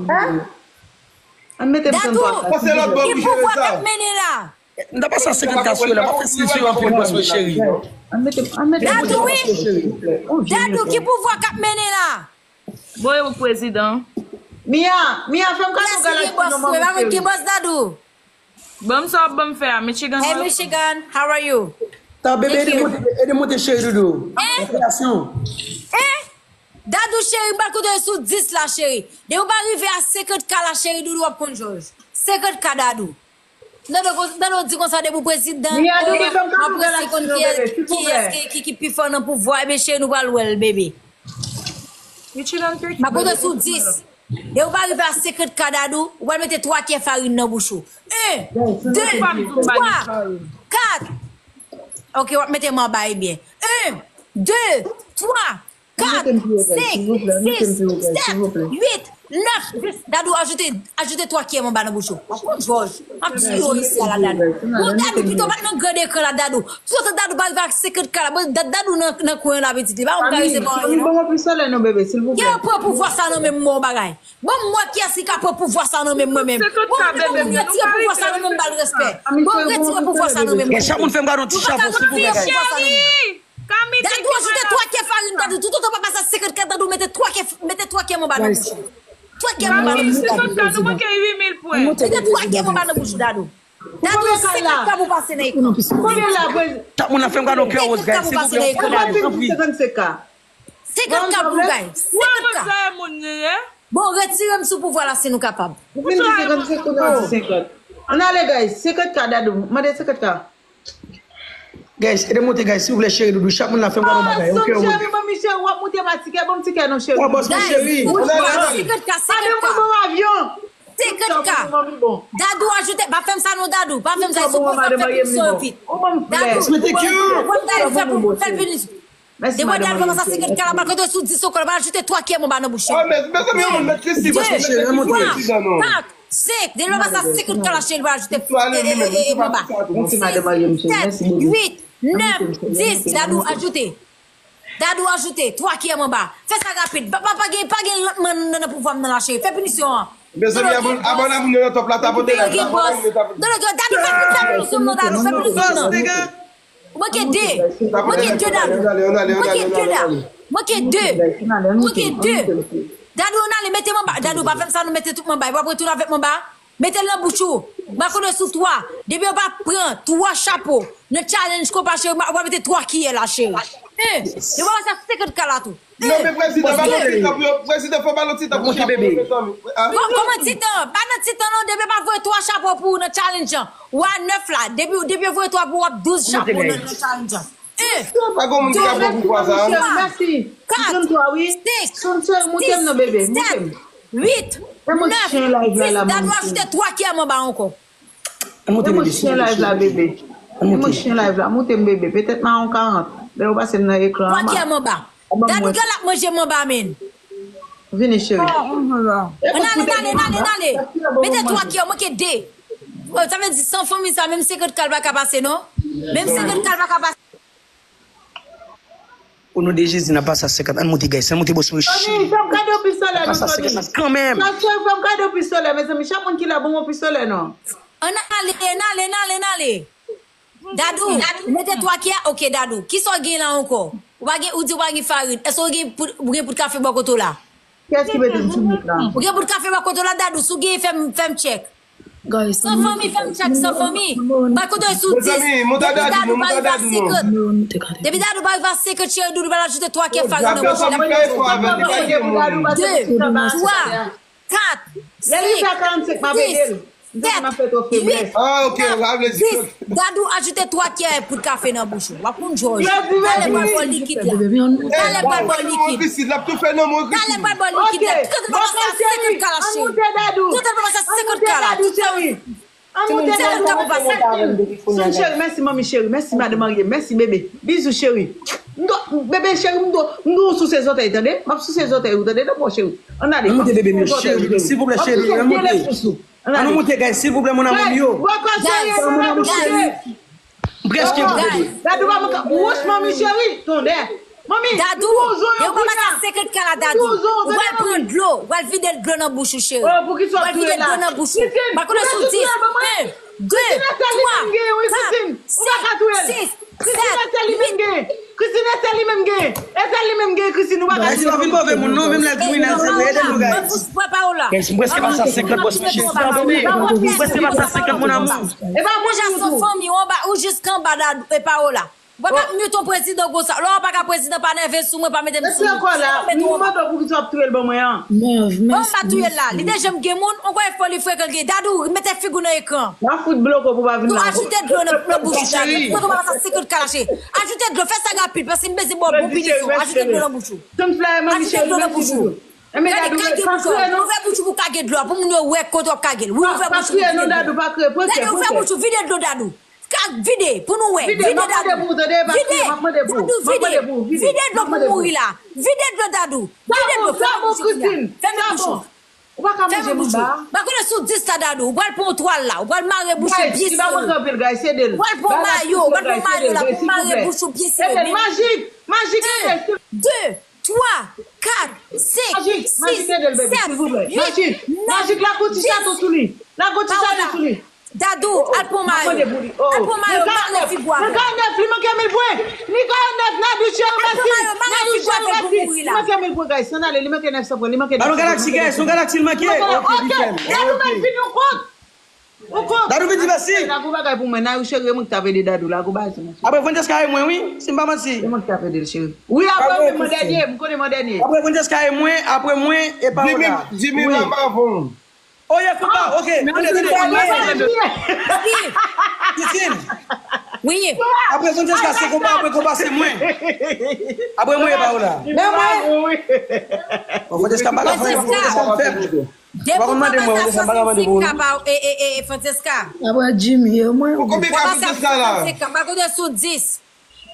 Ann mete m trannntwa K. Pase lòt bò pou jere sa. Ki pouvwa k ap mennen la? M ta pase a senkant K sou la, pa fè silsou anpil, bòs mwen cheri. Ann mete m, ann mete m trannntwa K, cheri. Dadou, ki pouvwa k ap mennen la? Voye ou prezidan. Mia, Mia, fè m kado galatye non, manmi cheri. Ki bòs, Dadou? Ban m sa w ap ban m fè a, Michigan. Hey, Michigan, how are you? Tan bebe, ede monte, ede monte cheri doudou. Relasyon. Dadou cheri, m pral konte sou dis la cheri. Depi w pa rive a senkant K la cheri doudou w ap konn jòj. Senkant K Dadou. Tande w di konsa depi w prezidan, m ap prese konn kiyès ki pi fò nan pouvwa. Ebyen cheri nou pral wè l bebe. M ap konte sou dis. Depi w pa rive a senkant K Dadou, ou pral mete twa kyè farin nan bouch ou. En, de, twa, kat. Ok, w ap mete m anba ebyen. En, de, twa, kat, senk, sis, sèt, uit, nèf, dis. Dadou ajoute, ajoute twa kyè m anba nan bouch ou. W ap konn jòj. M ap di yo isi a la Dadou. Bon Dadou pito bat nan grand ekran la Dadou. Pito Dadou pa rive ak senkant K la. Bon Dadou nan kwen la pitit li. Pa yon karese pa anyen non. Ban mwen pistolet non bebe silvouplè. Yo pran pouvwa sa nan men m bon bagay. Bon m wè kiyès ki ka pran pouvwa sa nan men mwen menm. Bon m retire pouvwa sa nan men m ba l respè. Bon m retire pouvwa sa nan men mwen. Chak moun fè m gade yon ti chapo silvouplè guys. Dadou ajoute twa kyè farin Dadou toutotan pa pase senkant K Dadou mete twa kyè mete twa kyè m anba nan bouch ou. Twa kyè m anba nan bouch ou Dadou. Mete twa kyè m anba nan bouch ou Dadou. Dadou senkant K pou pase nan ekran. Chak moun nan fè m gade yon kè woz guys silvouplè. Senkant K pou guys. Senkant K. Bon retire m sou pouvwa la si nou kapab. Ann ale guys senkant K Dadou mande senkant K. Guys ede monte guys silvouplè cheri doudou chak moun la fè m gade yon bagay ok. Cheri ban m cheri w ap moute ma tikè ban m tikè non cheri. Bon bòs mwen cheri. Senkant K senkant K. Senkant K. Dadou ajoute pa fè m sa non Dadou pa fè m sa sou pouvwa fè pinisyon yo vit. Dadou fè m gade fè pou fè l pinisyon. Depi w al nan sa senkant K la pral konte sou dis ankò l pral ajoute twa kyè m anba nan bouch li. De, twa, kat, senk. Depi l al nan sa senkant K la cheri l pral ajoute m anba. Sis, sèt, uit, nèf, dis. Dadou ajoute. Dadou ajoute twa kyè m anba. Fè sa rapid. Pa pa gen pa gen lantman nan pouvwa m nan la cheri. Fè pinisyon an. Mezanmi abòne moun yo nan top la tapote live la. Abòne moun yo tapote. Dadou fè pinisyon non Dadou fè pinisyon non. Ou manke de. Ou manke de Dadou. Ou manke de Dadou. Ou manke de. Ou manke de. Dadou ann ale mete m anba. Dadou pa fè m sa nou mete tout m anba. Epi w ap retounen avèk m anba. Mete l nan bouch ou. M ap konte sou twa. Depi yo pa pran twa chapo nan challenge konpa cheri, w ap mete twa kiyè la cheri. En. Yo pa wè sa senkant K la tou. Non men prezidan ba nou ti tan pou yo prezidan fò ba nou ti tan pou chapo yo mezanmi. Kòman ti tan? Pa nan ti tan non depi yo pa voye twa chapo pou ou nan challenge an. Ou a nèf la depi depi yo voye twa pou ou w ap douz chapo nan nan challenge an. En, de, twa, kat, senk, sis, sèt, uit, nèf, dis. Dadou ajoute twa kiyè m anba ankò. Ann moute bebe silvouplè cheri. Ann moute. Ann moute m bebe. Petèt mawon ka rant. Lè yo pase m nan ekran an. Twa kiyè m anba. Dadou gèl ap manje m anba men. Vini cheri. Ann ale, ann ale, ann ale, ann ale. Mete twa kiyè, manke de. Sa vle di san fanmi sa, menm senkant K l pa ka pase non. Menm senkant K l pa ka pase. O non de Jezi n ap pase a senkant ann moute guys ann moute bòs mwen. Cheri fè m kado pistolè non Tony. Cheri fè m kado pistolè mezanmi chak moun ki la ban mwen pistolè non. Ann ale ann ale ann ale ann ale. Dadou mete twa kiyè ok Dadou kisa w gen la ankò? Ou pa gen ou di ou pa gen farin èske ou gen poud ou gen poud kafe bò kote w la? Kiyès ki mete m sou mout la? Ou gen poud kafe bò kote w la Dadou si w gen fè m fè m tchèk. San fanmi fè m tchèk san fanmi. Bay kote sou dis. Depi Dadou pa rive a senkant. Depi Dadou pa rive a senkant cheri doudou pa ajoute twa kè farin nan bouch li. De, twa, kat, senk, sis, sèt, uit, nèf, dis. Dadou ajoute twa kè poud kafe nan bouch ou. W ap konn jòj. Talè m pral ba w likid la. Talè m pral ba w likid. Talè m pral ba w likid la. Tout an pa sa senkant kala cheri. Tout an pa sa senkant kala. Tout an. An moute Dadou. Soun cheri, mèsi manmi cheri, mèsi madan marye, mèsi bebe. Bizou cheri. M do, bebe cheri, m do, m do w souse zòtèy tande. M ap souse zòtèy ou tande, non mon cheri. Ann ale. Ann moute bebe m yo cheri, silvouplè cheri, ann moute. Ann nou moute guys, silvouplè mon amour m yo. Bòkò cheri, ann moute cheri. M prèske moute. Dadou pa manke wouch manmi cheri, tande. Manmi, Dadou, yo kòmanse a senkant kala Dadou. Ou pral pran dlo, ou pral vide dlo nan bouch ou cheri. Ou pral vide dlo nan bouch ou. Ba konnen sou dis. En, de, twa, kat, senk, sis, sèt, uit. Christine, e sèl li menm gen. E sèl li menm gen, Christine, ou pa ka di. Christine pa vin move moun, non, menm lè Jimmy nan se vre, ede nou, guys. Mwen prèske pase a senkant, bòs, mesye. Mwen prèske pase a senkant, mon amour. E pa mwen, Jean, son fanmi, ou anba, ou jiska anba Dadou, e pa ou la. Mwen pa mute yon prezidan konsa. Lè w pa ka prezidan, pa nève sou mwen, pa mete m sou mute. Mwen mande w poukisa w ap touye l ban mwen an. Mwen pa touye l la. Li te janm gen moun, on konn fò li frekan l gen. Dadou, mete figi w nan ekran. M ap fout bloke w pou w pa vin la. Ajoute dlo nan, nan bouch ou, Dadou. Foto pa sa senkant ka lache. Ajoute dlo, fè sa rapid, paske m bezwen ba w bon pinisyon. Ajoute dlo nan bouch ou. Ajoute dlo nan bouch ou. Gade, kage bouch ou. Ouvè bouch ou pou kage dlo a, pou moun yo wè kote w ap kage l. Wi, ouvè bouch ou pou vide dlo. Dadou, ouvè bouch ou, vide dlo, Dadou. Ka vide pou nou wè. Vide, Dadou. Vide. Dadou, vide. Vide dlo pou mouri la. Vide dlo, Dadou. Vide dlo. Fèmen bouch ou kounya. Fèmen bouch ou. Fèmen bouch ou. M pa konnen si w di sa, Dadou. Ou pral pran yon twal la. Ou pral mare bouch ou byen sere. Ou pral pran mayo. Ou pral pran mayo la pou mare bouch ou byen sere. Majik, majik, en, de, twa, kat, senk, sis, sèt, uit, nèf, dis. Majik, lage yon ti chato sou li. Lage yon ti chato sou li. Dadou, al pran mayo. Al pran mayo, mare figi w avè l. Li ka nèf, li manke mil pwen. Li ka nèf, Dadou cheri, mèsi. Dadou cheri, mèsi. Li manke mil pwen, guys. Ann ale, li manke nèf san pwen, li manke nèf san pwen. Dadou Galaxy, guys, nou Galaxy l manke. Ok, Dadou mèt vini yon kont. Yon kont. Dadou vin di mèsi. Lage yon bagay pou mwen, Nayou cheri, e mwen ki t ap ede Dadou. Lage yon bagay sou mwen. Apre Francesca e mwen, wi, si m pa manti. E mwen ki t ap ede l, cheri. Wi, apre mwen, mwen dènye, m konnen mwen dènye. Apre Francesca e mwen, apre mwen, e Paola. Jimmy, Jimmy, m ap avè w. Oye, konpa, ok. Tande, tande. Titine. Wi. Apre Francesca, se konpa, apre konpa, se mwen. Apre mwen, e pa ou la. Men mwen. Bon, Francesca, m pa ka fè, Francesca, m fèb. Depi w pa pase a swasannsèt ka, e, e, e, Francesca. Apre Jimmy, e mwen. Konbyen ka Francesca la? Swasannsèt ka, pa konte sou dis.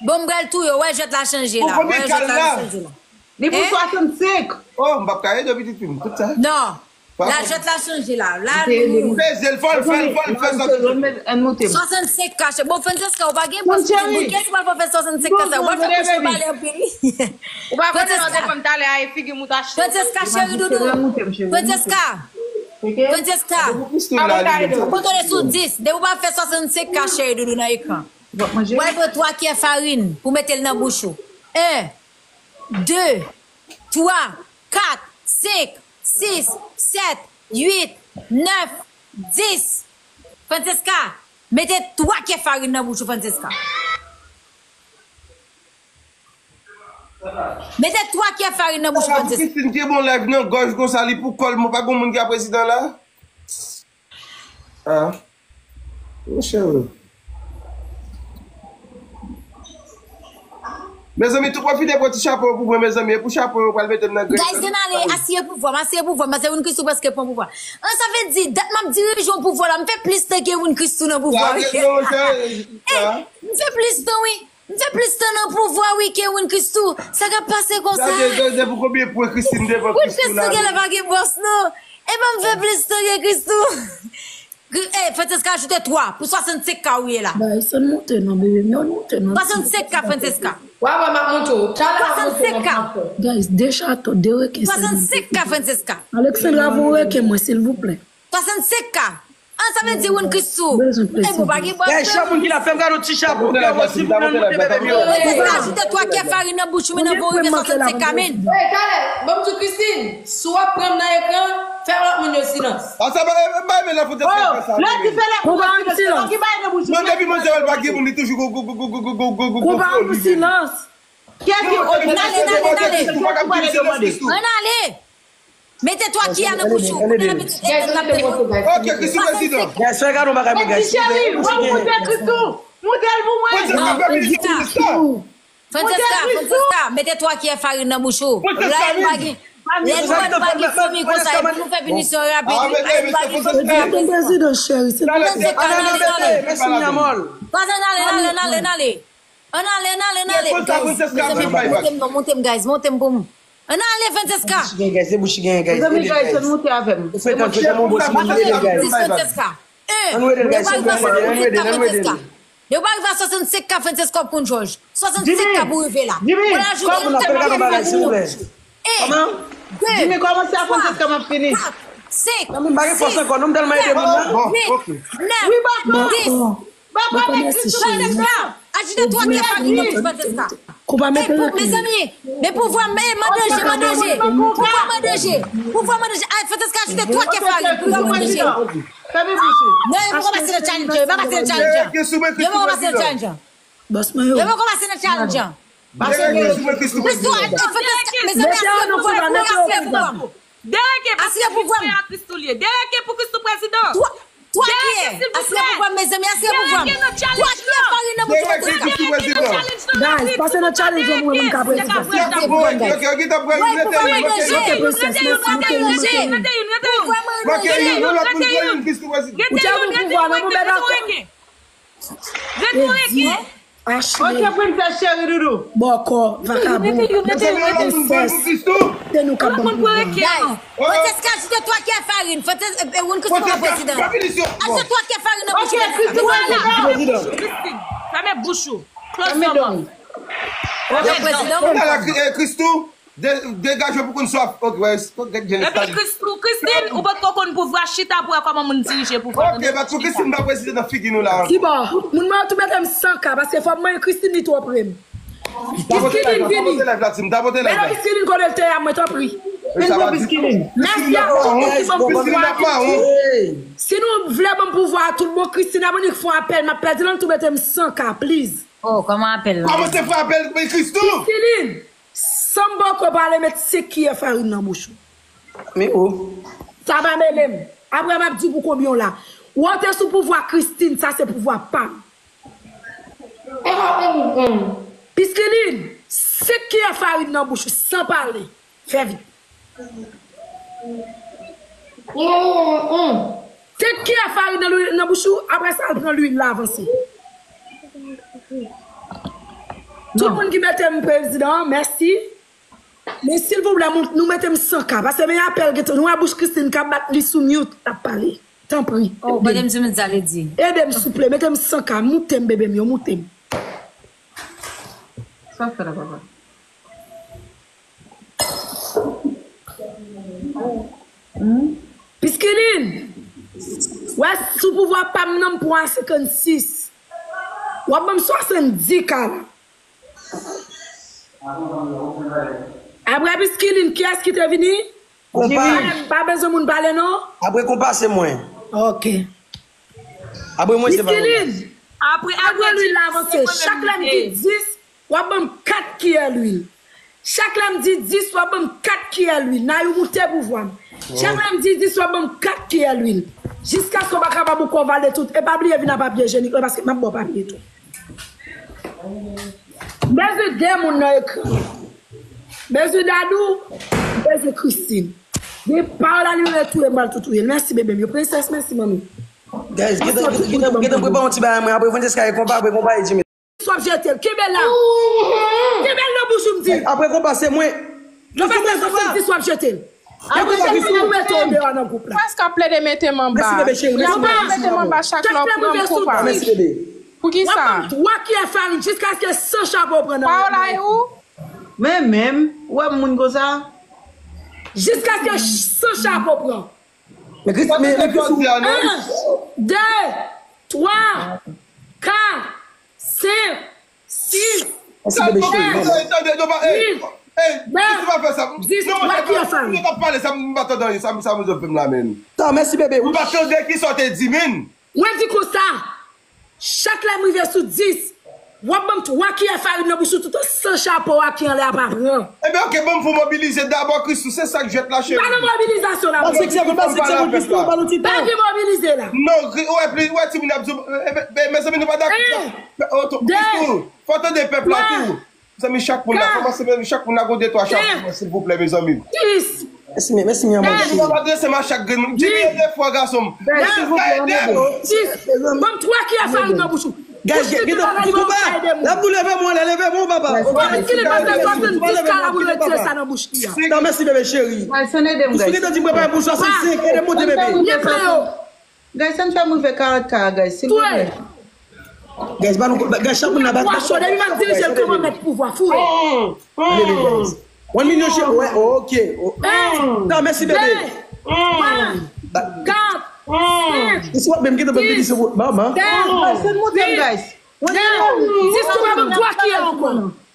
Bon, m pral touye w, wè jwèt la chanje la. Wè jwèt la chanje la. Li pou swasannsenk. Oh, m p ap ka ede w pitit fi m, tout sa. Non. La jwèt la chanje la. La nou. Peze l, fò l fè l, fò l fè swasannsenk. Swasannsenk ka, cheri. Bon, Francesca, ou pa gen bòs pou moun. Kiyès ki pral fè swasannsenk ka sa? Ou pral fè bouch ou bale anpil, wi. Ou pa konnen lòt fwa m talè a, e figi m ou ta cho. Francesca, cheri doudou. Francesca. Francesca. Ou kontwole sou dis. Depi w pa fè swasannsenk ka, cheri doudou, nan ekran. W al pran twa kyè farin pou mete l nan bouch ou. En, de, twa, kat, senk, sis, sèt, uit, nèf, dis. Francesca, mete twa kyè farin nan bouch ou, Francesca. Mete twa kyè farin nan bouch ou, Francesca. Christine, ki bon live nan gòj konsa, li pou kò l, mwen pa gon moun ki a prezidan la. Ah. Monchè. Mezanmi, tou pwofite pran ti chapo pou mwen, mezanmi. E pou chapo yo pral mete m nan grenn. Guys, ann ale, asiye pouvwa m, asiye pouvwa m, paske Win Christoo prèske pran pouvwa. An, sa vle di, dat m ap dirije yon pouvwa la, m fè plis tan ke Win Christoo nan pouvwa, wi. Eh, m fè plis tan, wi. M fè plis tan nan pouvwa, wi, ke Win Christoo. Sa k ap pase konsa? Gade, gade pou konbyen pwen Christine devan Christoo la. Win Christoo genlè pa gen bòs, non. Epa m fè plis tan ke Christoo. Gri-, eh, Francesca ajoute twa pou swasannsenk ka ou ye la. Bay, sa n moute non, bebe, non, moute non. Swasannsenk ka, Francesca. Wa wè, m ap montre w. Talè m ap montre w, m ap montre w. Guys, de chato, de reken, swasannsenk ka, Francesca. Alexandra, voye reken mwen, silvouplè. Swasannsenk ka. An, sa vle di Win Christoo. Bezwen prese. Eh, bon, pa gen bòs. Guys, chak moun ki la, fè m gade yon ti chapo. Fè yon silvouplè, nou te bebe m yo. Ajoute twa kyè farin nan bouch ou, men nan vo rive swasannsenk ka, men. Eh, talè, ban m di w, Christine. Si w ap pran m nan ekran, fè lòt moun yo silans. Sa pa, e, e, bay men la fout. Oh, lè di fè lè konba an silans. Mwen depi mwen se wè l pa gen moun, li toujou go, go, go. Konba an silans. Kiyès ki, oh, ann ale, ann ale, ann ale. Ann ale. Mete twa kyè nan bouch ou. Ann ale, mete, ann ale. Ok, Christoo prezidan. Guys, fè gade yon bagay mwen, guys. Cheri, w ap moute Christoo. Moute l pou mwen. Non, Francesca. Francesca, Francesca, mete twa kyè farin nan bouch ou. Lè nou pa gen, lè nou pa, nou pa gen fanmi konsa, e pou nou fè pinisyon rapid, wi. Lè nou pa gen fanmi rapid. Francesca, ann ale, ann ale. Mèsi, mi amor. Ann ale, ann ale, ann ale, ann ale. Ann ale, ann ale, ann ale. Guys, mezanmi, monte m non, monte m, guys, monte m pou m. Ann ale, Francesca. Bouch gen, guys, se bouch gen, guys. Mezanmi, guys, se moute avè m. Francesca. Ann nou ede l, guys, se moute, ann nou ede l, ann nou ede l. Depi w pa rive a swasannsenk ka, Francesca, w ap konn jòj. Swasannsenk ka pou rive la. Jimmy, Jimmy, kòman n ap fè gade yon bagay, silvouplè? Kòman? Jimmy, kòmanse a Francesca, m ap fini. Kat, senk, sis, sèt, uit, nèf, dis. Francesca, ajoute twa kyè farin nan bouch Francesca. Konpa mete pou, mezanmi, men pouvwa, men mandanje, mandanje. Pouvwa mandanje. Pouvwa mandanje. Ay, Francesca ajoute twa kè farin. Pouvwa mandanje. Fèmen bouch ou. Non, yo poko pase nan challenge. Yo pa pase nan challenge. Yo poko pase nan challenge. Bòs mwen yo. Yo poko pase nan challenge. Pase yo. Mezanmi, asiye pouvwa, asiye pouvwa. Dereke, paske pou frè a Christoo li ye. Dereke pou Christoo prezidan. Twa, twa kiyè. Asiye pouvwa, mezanmi, asiye pouvwa. Twa kiyè farin nan bouch Francesca. Guys, pase nan challenge la pou mwen ka prezidan. Asiye pouvwa, guys. Mete youn, mete youn, mete youn, mete youn. Ou te pou pouvwa nan mwen, bèl. Rete reke. Ashley. Ok, princess chérie doudou. Bòkò, vakabon. Princess, se nou k ap ban pouvwa. Guys, Francesca ajoute twa kiyè farin. Francesca, eh, eh, Christoo poko prezidan. Ajoute twa kiyè farin nan bouch Francesca. Christine, fèmen bouch ou. Close your mouth. Poko prezidan. Christoo. De-, degaje pou konn sa w ap, ok, wè, gad jan l. Epi Christoo, Christine, ou potko konn pouvwa, chita pou wè kòman moun dirije pouvwa. Ok, bat pou Christine pa prezidan nan figi nou la. Kibò, moun mwen yo tou mete m san ka, paske fò m manyen Christine, li twò pre m. Piskilin vini. Tapote live la, Tim, tapote live la. Piskilin kote l te a, mwen tanpri. Vin pran Piskilin. Mèsi a tout moun ki ban m pouvwa. Si nou vle ban m pouvwa a tout bon, Christine, abone, fè yon apèl, m ap pèdi l, ann tou mete m san ka, please. Oh, kòman apèl la? Kòman se fè apèl, Christoo? Piskilin. San m poko pale, met senk kiyè farin nan bouch ou. Men o. Sa pa mele m. Apre m ap di w pou konbyen w la. Wè w te sou pouvwa Christine, sa se pouvwa pa m. Piskilin, senk kiyè farin nan bouch ou, san pale. Fè vit. Te kiyè farin nan lwi-, nan bouch ou, apre sa, al pran lwil la, avanse. Tout moun ki mete m prezidan, mèsi. Men silvouplè, moun, nou mete m san ka. Paske men apèl gentan, nou wè bouch Christine k ap bat, li sou mute, l ap pale. Tanpri. Oh, ede m. Mande m si m sa vle di. Ede m, souple, mete m san ka. Moute m, bebe m yo, moute m. Sa fè la, papa? Piskilin! Wè, sou pouvwa pa m nan, m pran senkannsis. W ap ban m swasanndis ka la. Apre Piskilin, kiyès ki te vini? Konpa. Pa, pa bezwen moun pale, non? Apre konpa, se mwen. Ok. Apre mwen, se pa mwen. Piskilin! Apre, apre lwil la avanse. Chak lè m di dis, w ap ban m kat kiyè lwil. Chak lè m di dis, w ap ban m kat kiyè lwil. Nayou moute pouvwa m. Chak lè m di dis, w ap ban m kat kiyè lwil. Jiskaske w pa kapab ou kò vale tout. E pa bliye vin a papye jenik la, paske m ap ba w papye tou. M bezwen de moun nan ekran. M bezwen Dadou, m bezwen Christine. Gen Paola, li menm touye m, m pral tou touye l. Mèsi, bebe m yo. Princess, mèsi, manmi. Guys, gentan, gentan, gentan prepare yon ti bagay mwen. Apre Francesca e konpa, apre konpa e Jimmy. Dis w ap jete l. Kenbe la. Kenbe l nan bouch ou, m di. Apre konpa, se mwen. Nan pase swasanndis w ap jete l. Apre sa, Christine, ou mete w deyò nan gwoup la. Paske ap plede mete m anba. Mèsi, bebe cheri. Mèsi, bebe. Mete m anba chak lè w pran m konpa. Mèsi, bebe. Poukisa? W ap ban m twa kiyè farin jiskaske san chapo pran nan men. Paola e ou? Men menm, ou wè moun konsa? Jiskaske san chapo pran. Men Christine, men, men Christine. Un, deux, trois, quatre, cinq, six, sept, huit, neuf, dix. Tande, tande, tande, pa fè sa. Non, mwen t ap pale sa, m pa tande anyen, sa, sa moun yo fè m la, men. Tan, mèsi, bebe. M pa tande kisa w te di, men. Mwen di konsa. Chak lè m rive sou dis, w ap ban m twa kiyè farin nan bouch ou toutan san chapo a ki anlè a pa pran. Ebyen, ok, ban m fè w mobilize dabò, Christoo, se sa k jwèt la, cheri. Pa nan mobilizasyon la, mwen. Pa gen mobilize la. Non, ou wè, ou wè timoun ap di, mezanmi, nou pa dakò. Christoo, fò tande pèp la tou. Mezanmi, chak moun la, kòmanse, men chak moun la gon de twa chapo, silvouplè, mezanmi. Mèsi, men, mèsi, men, mwen. Mwen pa adrese m a chak grenn moun. Jimmy, ede fò gason m. Silvouplè, ede m. Ban m twa kiyè farin nan bouch ou. Guys, gen, gen, gen konpa. L ap nou leve mwen, lè leve mwen, papa. Fò Miskilin pase swasanndis ka la pou retire sa nan bouch li a. Tan, mèsi, bebe cheri. Guys, ann ede m, guys. Ou gentan di m prepare pou swasanndsenk, ede m monte, bebe. Byen klè yo. Guys, ann fè m rive karant ka a, guys, silvouplè. Guys, ba nou, guys, chak moun nan bat. Pouvwa cho, depi m ap dirije l, kòman mèt pouvwa, foure. One million cheri, wè, ok. Tan, mèsi, bebe. Kat, senk, sis, sèt, dis, tou pa ban m twa kiyè ankò.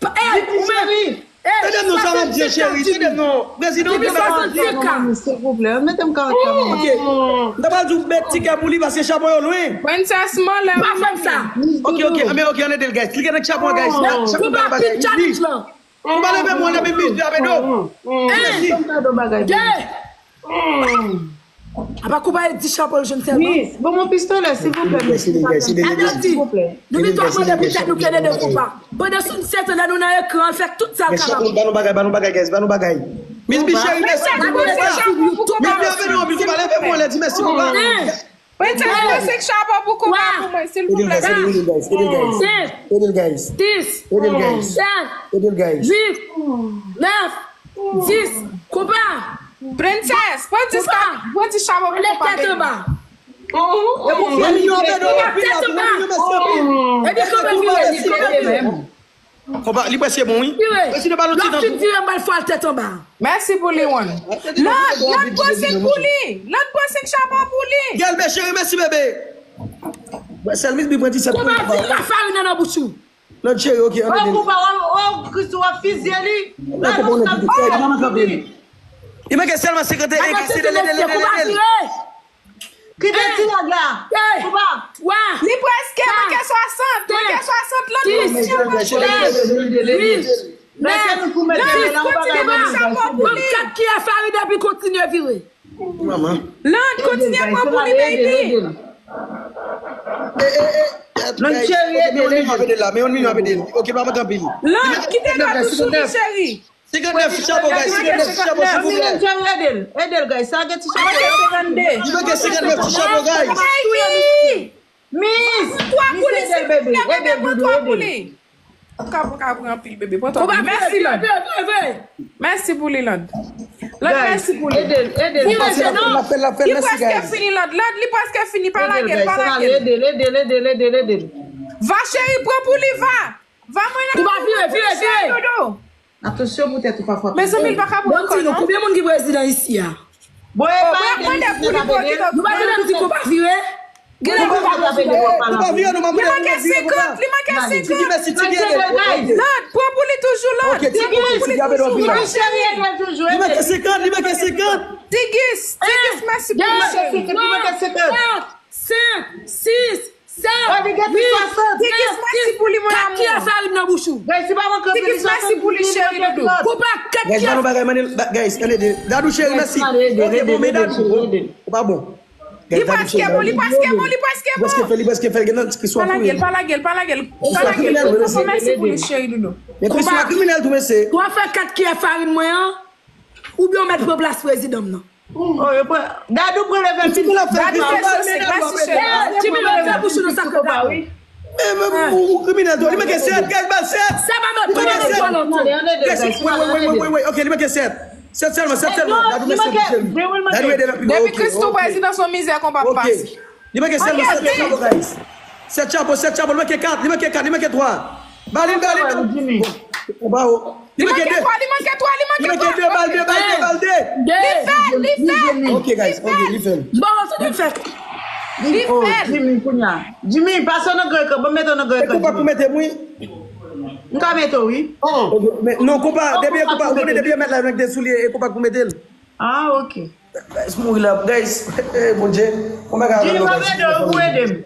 Pa- eh, ou menm. Eh, tande m non, sa m ap di, cheri, tande m non. Prezidan, ou tande m. Silvouplè, mete m karant la. Ok. M ta pral di w met tikè pou li paske chapon yo lwen. Princess Mole, pa fè m sa. Ok, ok, men ok, ann ede l, guys. Li gen nan chapon, guys. Chapon bagay. Ou pa leve mwen, leve mis de Abedo. Mèsi. Apa konpa e di chapon l jwenn sèlman? Miss, ban mwen pistolè, silvouplè, miss. Silvouplè. Nou vin tou ap mande pou tèt nou kenede konpa. Pandan sou sèt an, lè nou nan ekran, fè tout sa l kapab. Ba nou bagay, ba nou bagay, guys, ba nou bagay. Miss Bichèri, mèsi. Miss Bichèri, non, miss, ou pa leve mwen, lè di mèsi konpa. Princess, mwen se k chapon pou konpa pou mwen, silvouplè. Ede l, guys, ede l, guys. Ede l, guys. Sis. Ede l, guys. Sèt. Ede l, guys. Uit. Nèf. Dis. Konpa. Princess, pran ti chapon pou konpa. Lè tèt anba. Mwen milyon Abedo anpil la tou, mwen milyon mèsi anpil. Epi konpa vire, epi konpa vire. Konpa, li prèske bon, wi. Vire. Prezidan, ba nou ti tan. Lòt fin vire, m pral fwa l tèt anba. Mèsi pou li, Wan. Lòt, lòt pran senk pou li. Lòt pran senk chapon pou li. Gèl, bè cheri, mèsi, bebe. Sèl mis bi pran ti sèt pou li. Konpa, vire la farin nan nan bouch ou. Lòt cheri, ok, ann ede l. Konpa, w ap fizye li. Nan konpa, w ap fizye li. Li manke sèlman senkant e en, guys, ede l, ede l, ede l, ede l. Kite ti nèg la. Konpa. Li prèske manke swasant, manke swasant, lòt kontinye. Lòt kontinye pran chapon pou li. Kat kiyè farin epi kontinye vire. Lòt kontinye pran pou li, baby. Lòt cheri, ede l, ede l. Men yon milyon ap ede l. Ok, pa mwen, tanpri. Lòt, kite lòt ou sou li, cheri. Senkantnèf chapon, guys, senkantnèf chapon, silvouplè. Ede l, guys, sa gen ti chapon. Li manke senkantnèf ti chapon, guys. Miss, twa pou li, silvouplè, bebe, pran twa pou li. Ou ka, ou ka pran anpil, bebe, pran twa pou li. Mèsi, Lòd. Mèsi pou li, Lòd. Lòd, mèsi pou li. Ede l, ede l. Li prèske fini, Lòd. Lòd, li prèske fini. Pa lage l, pa lage l. Ede l, ede l, ede l, ede l, ede l. Va, cheri, pran pou li, va. Va, mwen la. Konpa, vire, vire, vire. Dodo. Atansyon pou tèt ou pa frape. Mezanmi, l pa ka pran ankò, non. Konbyen moun ki prezidan isi a? Bon, e pa ede misye k ap ede l. Nou pa tande m di konpa vire? Genlè konpa vire. Konpa vire, nou pa vire. Li manke senkant, li manke senkant. Lòd, pran pou li toujou, Lòd. Pran pou li toujou. Li manke senkant, li manke senkant. Tigis, Tigis, mèsi pou li, cheri. Li manke senkant. Senk, sis, sèt, uit, nèf, dis. Kat kiyè farin nan bouch ou. Tigis, mèsi pou li, cheri doudou. Konpa, kat kiyè. Guys, ba nou bagay, man, ba- guys, tande, Dadou cheri, mèsi. Ok, bon, men Dadou, bon, ou pa bon. Li prèske bon, li prèske bon, li prèske bon. Li prèske fè, li prèske fè, gen nan ki swa pou li. Pa lage l, pa lage l, pa lage l. Pa lage l. Mèsi pou li, cheri doudou. Men Priscilla kriminèl tou, mesye. Ou a fè kat kiyè farin mwen an, oubyen ou mèt pran plas prezidan m nan. Oh, yo pran. Dadou pran level. Dadou fè sou senk, mèsi cheri. Jimmy, leve bouch ou nan sa k ap la. Men, men, ou, ou kriminèl tou. Li manke sèt, guys, ba l sèt. Sa pa mèt pran nan vòlòntè. Guys, wait, wait, wait, wait, wait. Ok, li manke sèt. Sèt sèlman, sèt sèlman. Dadou, mèsi anpil, cheri. Dadou ede l anpil. Depi Christoo prezidan, se yon mizè konpa ap pase. Li manke sèlman sèt chapo, guys. Sèt chapo, sèt chapo, li manke kat, li manke kat, li manke twa. Ba li, ba li, ba li. Li manke de. Li manke twa, li manke twa, li manke twa. Li manke de, ba l de, ba l de, ba l de. Li fè l, li fè l. Ok, guys, ok, li fè l. Li fè l. Li fè l. Jimmy, kounye a. Jimmy, pase w nan gran ekran, ban m mete w nan gran ekran. E konpa pou mete m, wi. M ka mete w, wi. Ok, men, non, konpa, depi e konpa, ou konnen depi e mèt la, nèg de soulye, e konpa pou mete l. Ah, ok. Guys, mouri la, guys. Eh, Bondye. Fon bagay avè m, non, guys. Jimmy, pa ede w, ou ede m.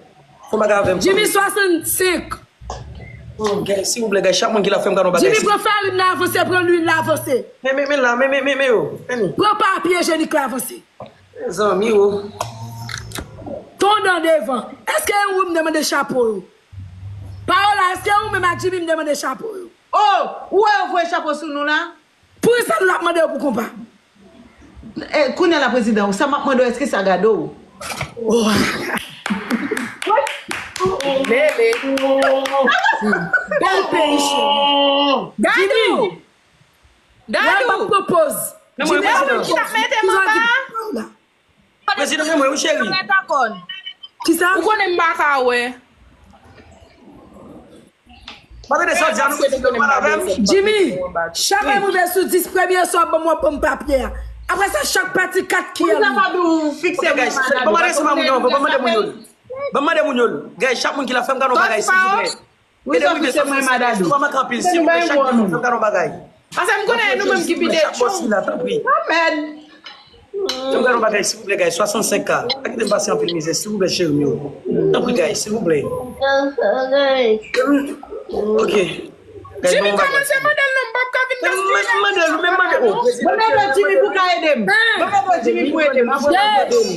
Fon bagay avè m. Jimmy swasannsenk. Oh, guys, silvouplè, guys, chak moun ki la fè m gade yon bagay. Jimmy, pran farin la, avanse, pran lwil la, avanse. Men, men, men la, men, men, men, men yo. Men. Pran papye jenik la, avanse. Mezanmi, oh. Ton dan devan. Èske e ou m te mande chapo yo? Paola, èske ou menm ak Jimmy m te mande chapo yo? Oh, ou wè yo voye chapo sou nou la? Pou sa l ap mande yo pou konpa? Eh, kounye a la, prezidan, sa m ap mande w, èske sa gade w? Oh. Lele. Bèl peyi, cheri. Dadou. Dadou. Wè, m ap pran pòz. Jimmy, prezidan. Ki t ap mete m anba? Prezidan, men mwen, wi, cheri. Kisa? Ou konnen m pa ka wè. Mwen tande sa w di a, nou mete nou mal avè m. Jimmy, chak lè m rive sou dis premye sa w ap ban m, w ap ban m papye a. Apre sa, chak pati kat ki an li. Pou sa pa dou fikse mwen, madam. Ban m mande moun yo, ban m mande moun yo. Ban m mande moun yo. Guys, chak moun ki la fè m gade yon bagay, silvouplè. Wi, sa fikse mwen, madam. Silvouplè, chak moun ki la fè m gade yon bagay. Paske m konnen nou menm ki pi detchon. Amèn. Fè m gade yon bagay, silvouplè, guys, swasannsenk K. Pa kite m pase anpil mizè, silvouplè, cheri m yo. Tanpri, guys, silvouplè. Ok. Guys, Jimmy, kòmanse mande l non, m p ap ka vin gaspiye. Mande l, men mande l. Mande l Jimmy pou ka ede m. Mande l Jimmy pou ede m.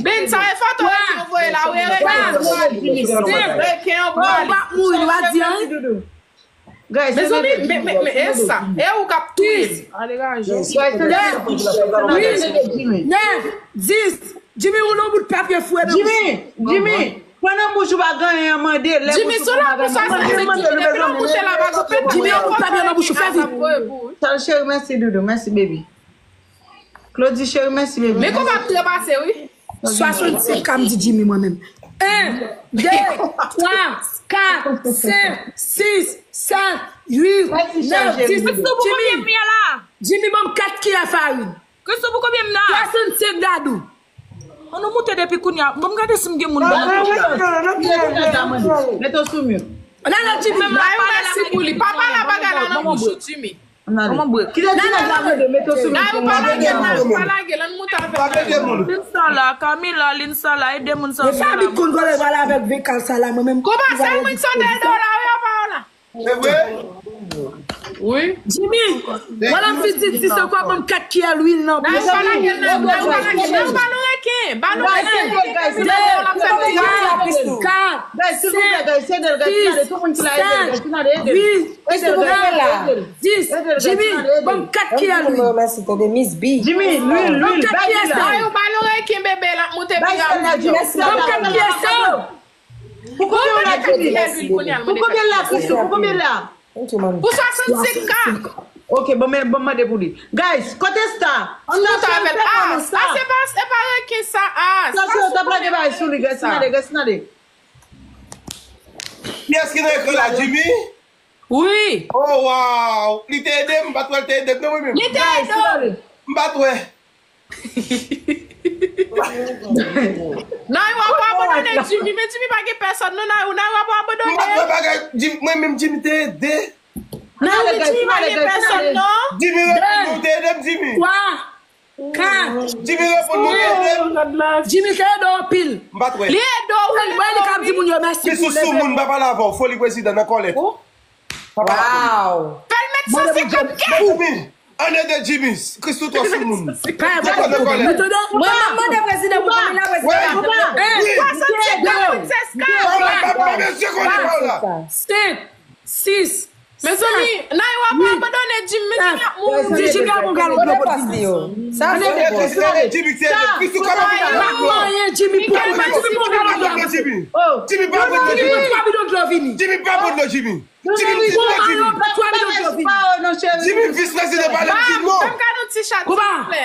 Ben, sa e foto yo voye la, wi, reken. Reken an pale. Ou p ap mouri, nou a di anyen. Mezanmi, men, men, men, e sa, e ou k ap touye m. Nèf, dis. Jimmy, ou nan bout papye fou e nan bouch ou. Jimmy, pran nan bouch ou pa gen anyen an, mande. Jimmy, sou la pou swasannsenk, Jimmy, depi nan bouch la, pa gon pèt. Jimmy, yon bout papye nan bouch ou, fè vit. Chal cheri, mèsi doudou, mèsi baby. Claudie cheri, mèsi baby. Men konpa ap trepase, wi. Swasannsenk K m di Jimmy mwen menm. En, de, twa, kat, senk, sis, sèt, uit, nèf, dis. Jimmy, Jimmy, ban m kat kiyè farin. Kristou, pou konbyen m nan? Swasannsenk Dadou. An nou moute depi kounye a. Ban m gade si m gen moun ban m. Mete w sou mute. Nan, nan, Jimmy. Nan, yo mèsi pou li. Pa pale bagay la nan bouch ou, Jimmy. Kite ti nèg la mande, mete w sou mute. Nan, yo pa lage l, nan, yo pa lage l, ann moute avè l. Lin sa la, Camila, lin sa la, ede moun sa. Men Fabi konn vòlè pale avèk vekal sa la, mwen menm. Konpa, se mwen ki sot ede w la, wi, apa w la. Se vre? Wi. Jimmy, wala m fin di, di se kwa ban m kat kiyè lwil nan. Nan, yo pa lage l, nan, nan, yo pa lage l, nan, yo pa lage l, reken, ba l reken. Guys, silvouplè, guys, ede l, guys, ede l, tout moun ki la, ede l, guys, ede l, ede l, ede l. Dis. Jimmy, ban m kat kiyè lwil. Mèsi, tande, Miss B. Jimmy, lwil, lwil, bay lwil la. Bay ou, bay lorèy kenbe bebe l ap monte pi rapid. Ban m kat kiyè sa. Pou konbyen la, Jimmy? Pou konbyen la, Kristou? Pou konbyen la? Pou swasannsenk K. Ok, bon, men, bon, mande pou li. Guys, kote Star? Star, se pa, a, se pa, se pa reken sa, a. Star, se yo t ap lage bagay sou li, guys, gade, guys, gade. Kiyès ki nan ekran la, Jimmy? Wi. Oh, wow. Li te ede m, m pa t wè l te ede m, non, mwen menm. Li te ede w. M pa t wè. Nan, w ap abandone Jimmy, men Jimmy pa gen pèsòn, non, nan, nan, w ap abandone. M pa t wè bagay, Jimmy, mwen menm, Jimmy te ede. Nan, wi, Jimmy pa gen pèsòn, non. Jimmy reponn, ou te ede m, Jimmy. Twa. Kat. Jimmy reponn, ou te ede m. Jimmy te ede w anpil. M pa t wè. Li ede w, wi. Mwen, li k ap di moun yo mèsi pou sou moun, m pa pale avè w. Foli prezidan nan kòlèt. Wow! Fè l met san senkant K. Mezanmi, ann ede Jimmy. Kristou twò sou moun. Mwen, mwen mande prezidan pou konbyen la, prezidan la. Senk, sis, mezanmi, nan yo ap abandone Jimmy, men Jimmy ap mouri. Di Jimmy ap yon galon dlo pou Jimmy. Sa se bon. Jimmy, Jimmy, Jimmy, Jimmy, Jimmy, Jimmy, Jimmy, Jimmy, Jimmy, Jimmy, Jimmy, Jimmy, Jimmy, vis prezidan pale m di non. Ban m gade yon ti chat, silvouplè.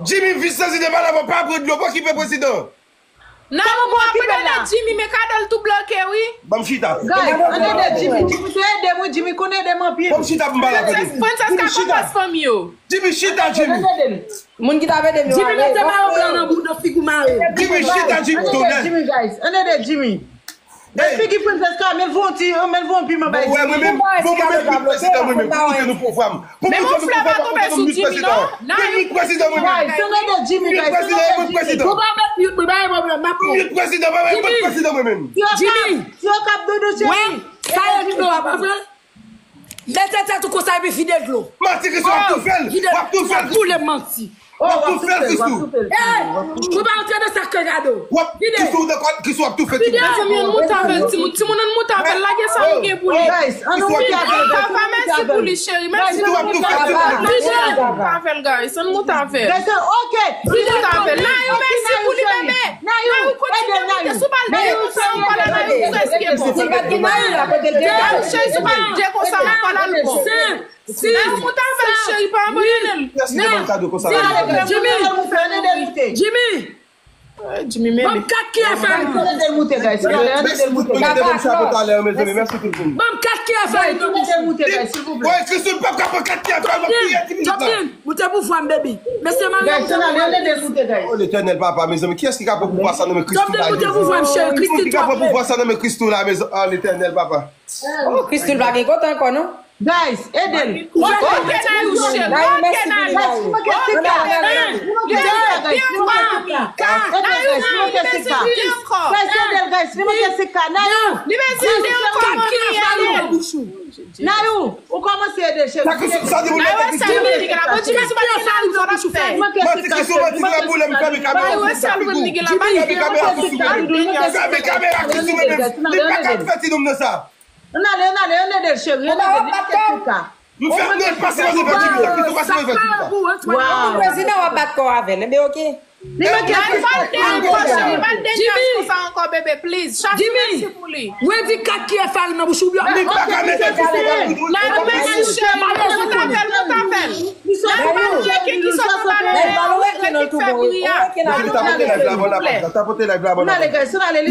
Jimmy, vis prezidan pale avè w, pa pran dlo, pa okipe prezidan. Nan, ou ap abandone Jimmy, men kado l tou bloke, wi. Ban m chita. Guys, ann ede Jimmy. Jimmy te ede m, wi, Jimmy konn ede m anpil. Ban m chita pou m pale avè l. Francesca konn bòs fanmi yo. Jimmy, chita, Jimmy. Moun ki t ap ede m yo ale. Jimmy mete mayo blan nan bout, nan figi w mare. Jimmy, chita, Jimmy, tonè. Jimmy, guys, ann ede Jimmy. Figi Francesca, men l voye yon ti, men l voye yon piman bay Jimmy. Bon, mwen menm, bon, mwen menm, m prezidan, mwen menm. Pou koute nou pouvwa m. Men mon flè pa tonbe sou Jimmy, non. Mwen menm, prezidan, mwen menm. Guys, ann ede Jimmy, guys, ann ede Jimmy. Ou pa met mute, mwen pa gen pwoblèm, m ap pran. Mwen prezidan, mwen menm, mwen prezidan, mwen menm. Jimmy. Ti okap dodo cheri. Sa e dlo a, pa vre? Mete tèt ou konsa epi vide dlo. Manti, Kristou, w ap toufe l. Vide dlo, w ap toufe l, Kristou. Boule manti. W ap toufe l, Kristou. Ey, ou pa antre nan sa k fè gado. W ap, Kristou, w ap toufe l, Kristou. Vide. Mezanmi, ann moute avè l, timoun. Timoun, ann moute avè l. Lage sa nou gen pou li. Guys, ann moute avè l. Papa, mèsi pou li, cheri. Mèsi pou li, papa. Vide. Ann moute avè l, guys. Ann moute avè l. Guys, ok. Ann moute avè l. Nayou, mèsi pou li, bebe. Nayou, kontinye moute. Si w pa l peye konsa ankò, la Nayou prèske bon. Nayou, cheri, si w pa l peye konsa ankò, la l bon. Nayou, moute avè l, cheri, pa abandone l. Jimmy! Jimmy! Jimmy, mele. Ban m kat ki afè l. Ban m kat ki afè l. Woy, Kristou, m p ap ka pran kat ki afè l. M ap priye, Timoun, moute pou vwa m, baby. Mesye, Maria, moute pou vwa m. O Letènèl, papa, mezanmi, kiyès ki ka pran pouvwa sa nan men Kristou la, Jezi? Kiyès ki ka pran pouvwa sa nan men Kristou la, mezanmi? O Letènèl, papa. Oh, Kristou pa gen kote ankò, non? Guys, ede l. Ok, Nayou, cheri. Ok, Nayou. Guys, li manke sika. Li manke sika, guys. Li manke sika, guys. Li manke sika. Ede l, guys, li manke sika. Guys, ede l, guys, li manke sika. Nayou. Li bezwen de yon kòman ki ede l. Nayou, ou kòmanse ede, cheri. Nayou, sa di pou mete Jimmy, li gen la. Bon, Jimmy, si w pa t gen Nayou, sa w t ap fè? Manti, Kristou, manti, la boule, m fèmen kamera. Fèmen kamera, Kristou, fèmen kamera, Kristou, fèmen. Li pa ka fè ti nonm nan sa. Ann ale, ann ale, ann ede l, cheri, ann ede l, li manke sika. M fè, non, pase, pase, pase, pase, pase, pase. Prezidan, w ap bat kò w avè l, enben, ok. Li manke sika. Li pa t dejan konsa ankò, bebe, please. Chache mèsi pou li. Mwen di kat ki afè l nan bouch ou byen. Li pa ka mete Kristou nan bouch ou. Nayou, mèsi, cheri. Monte avè l, monte avè l. Nayou, pa tcheke ki sot anba nou, tcheke ki fè bri a. Tapote live la, bon, tapote live la, bon. M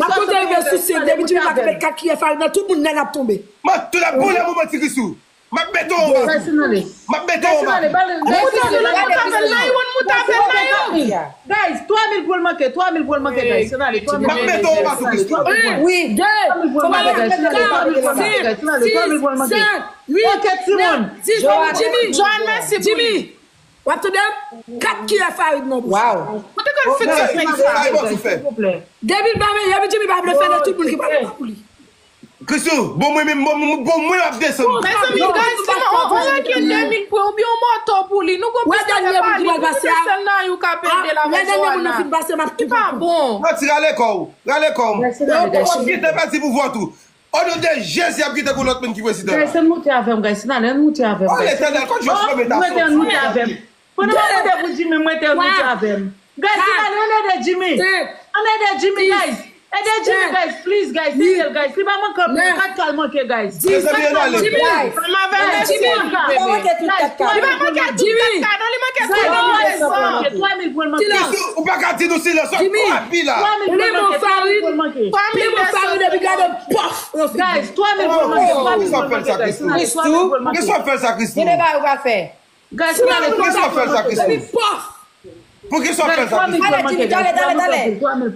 ap konte rive sou senk, depi Jimmy pa ka met kat ki afè l nan, tout moun nèt ap tonbe. M ap tou la boule, mwen manti Kristou. M ap mete w anba tou. M ap mete w anba tou. Monte avè l, monte avè l, Nayou, monte avè l, Nayou. Guys, twa mil pou l manke, twa mil pou l manke, guys. Ann ale, twa mil pou l manke, guys. Ann ale, twa mil pou l manke, guys. Ann ale, twa mil pou l manke, guys. Ann ale, twa mil pou l manke. Ok, timoun. Joanne, mèsi pou li. W ap tande m? Kat ki afè Farid nan bouch. Waw. Kote ke l fin sot nèg sa? Depi l pa vle, depi Jimmy pa vle fè nan tout moun ki pa vle pou li. Kristou, bon mwen menm, bon, bon, bon mwen ap desann. Mezanmi, guys, on, on rankin de mil pwen, oubyen on moto pou li. Nou gon pistolè pa li, nou gen sèl nan yo k ap ede l avèk Joanna. Li pa bon. Manti, rale kò w, rale kò w. Ou kite pèdi pouvwa tou. O non de Jezi, ap kite pou lòt moun ki prezidan la. Guys, ann moute avè m, guys, ann ale, ann moute avè m, guys. O Letènèl, kot Jòf mete ann moute avè m. Pandan m ap mande pou Jimmy, mwen te moute avè m. Guys, ann ale, ann ede Jimmy. Ann ede Jimmy, guys. Ede Jimmy, guys, please, guys, ede l, guys. Li pa manke anpil, kat ka l manke, guys. Mezanmi, ann ale. Ann avè l, Jimmy. Li pa manke tout kat ka, non, li manke twa mil pou l manke. Twa mil pou l manke. Ou pa ka di nou silans, w ap krapi la. Twa mil pou l manke, twa mil pou l manke. Twa mil pou l manke. Guys, twa mil pou l manke, twa mil pou l manke, guys. Ann ale, twa mil pou l manke. Poukisa w fè l sa, Kristou? Gen de bagay ou pa fè. Guys, ann ale, twa mil pou l manke, guys. Poukisa w fè l sa, Kristou? Talè, Jimmy, talè, talè, talè.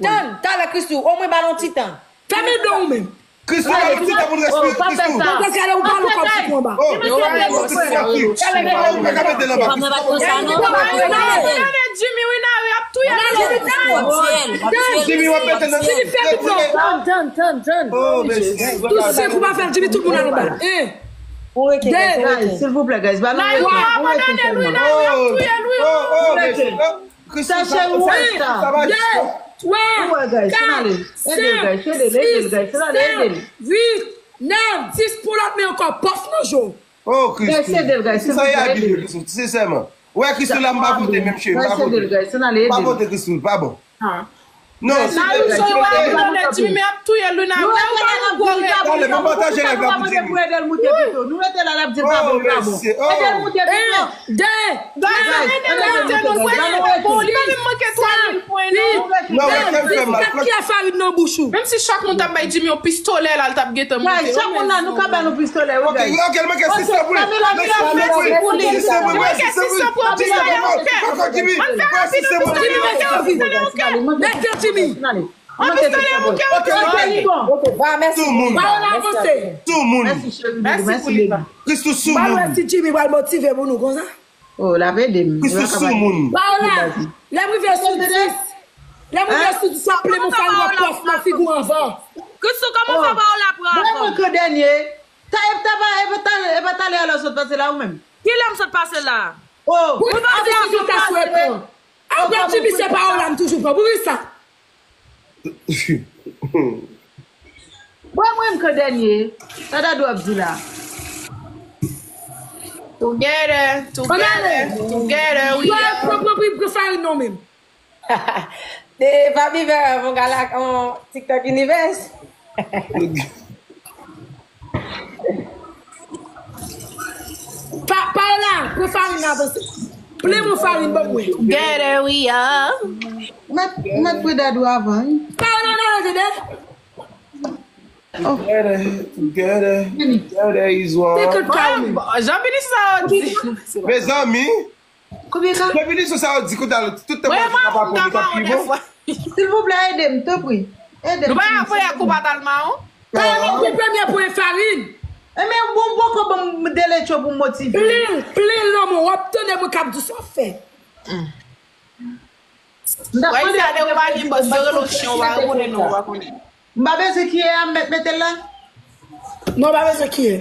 Tann, talè, Kristou, omwen ba l yon ti tan. Fèmen do w menm. Kristou, ba l yon ti tan pou l respire, Kristou. Mwen prèske ale ou ba l yon kòb sou kou anba. Jimmy, wi, Nari ap touye nou. Jimmy, w ap mete nan... Tann, tann, tann, tann. Tou senk ou pa fè l, Jimmy, tout moun al anba. En. Guys, silvouplè, guys, ba nou rete, nou rete sèlman. Nou ap touye l, wi. Nou rete. Sa cheri, ou wè sa. De, twa, kat, senk, sis, sèt, uit, nèf, dis, pran lòt men ankò, pòf nan je w. Oh, Kristou. Guys, ede l, guys, silvouplè, ede l. Sensèman. Ou wè Kristou la, m pa vote menm, cheri, m pa vote. M pa vote Kristou, pa bon. Non, Nayou, sou yo ap tande Jimmy ap touye l, wi, Nayou. Nayou, pa yon gwo rete. Talè, ban m pataje live la pou Jimmy. Pou ede l moute pito. Nou rete la, l ap di l pa bon, li pa bon. Ede l moute pito. En, de, twa, ede l moute, non, frè, li pa menm manke twa mil pwen, non. Non, wè, kè m fè mal. Kat ki afè Farid nan bouch ou? Menm si chak moun t ap bay Jimmy yon pistolè la, l t ap gentan moute. Guys, chak moun la, nou ka ba nou pistolè, wi, guys. Ok, ok, l manke sis san pou li. Li manke sis san pou li. Li manke sis san pou li. Ann fè rapid, wi, pistolè manke, pistolè manke. Mete Jimmy. An pistolè manke, wi, pistolè. Ok, ba, mèsi. Tout moun. Ba yo avanse. Tout moun. Mèsi, cheri. Mèsi pou li, ba. Kristou sou moun. Ba yo si Jimmy pral motive pou nou konsa. Oh, l ap ede m. Kristou sou moun. Ba yo la. Lè m rive sou dis. Lè moun yo sou di sa, plen mwen fè yon pòs nan figi w anvan. Christoo, kòman w fè Paola pran avan? Mwen, mwen, ke dènye. Ta, e ta pa, e pa ta, e pa talè a la sot pase la ou menm? Ki lè m sot pase la? Oh. Pou di sa sou ekran. Apre ti misye Paola m toujou pran. Pou di sa. Bon, mwen, mwen, ke dènye. Sa Dadou ap di la. Together, together, together, we are. Pran, pran, pran, pran farin non menm. De Fabi Vera, mon gala, on TikTok Universe. Pa, Paola, pran farin nan avanse. Plen mwen farin ban mwen. Together we are. Mèt, mèt pre Dadou avan, wi. Paola, nan tande. Together, together, together is one. Te kont pa ou menm. Jan Bini sa yo di. Mezanmi, Konbyen ka? Jan Bini sa yo di kout al tout tan mwen pa pou li ka pi bon. Silvouplè, ede m, tanpri. Ede m. Nou pa voye kou patal mawon? Paola, ou premye pwen farin. E men bon, bon, ko bon, de lecho pou motive. Plen, plen lanmou, w ap tande mwen k ap di sa w fè. Wè, sa de ou pa gen bòs, yo rele w chen, ou pa konnen non, ou pa konnen. M pa bezwen kiye a, m mèt mete l la. Non, w pa bezwen kiye.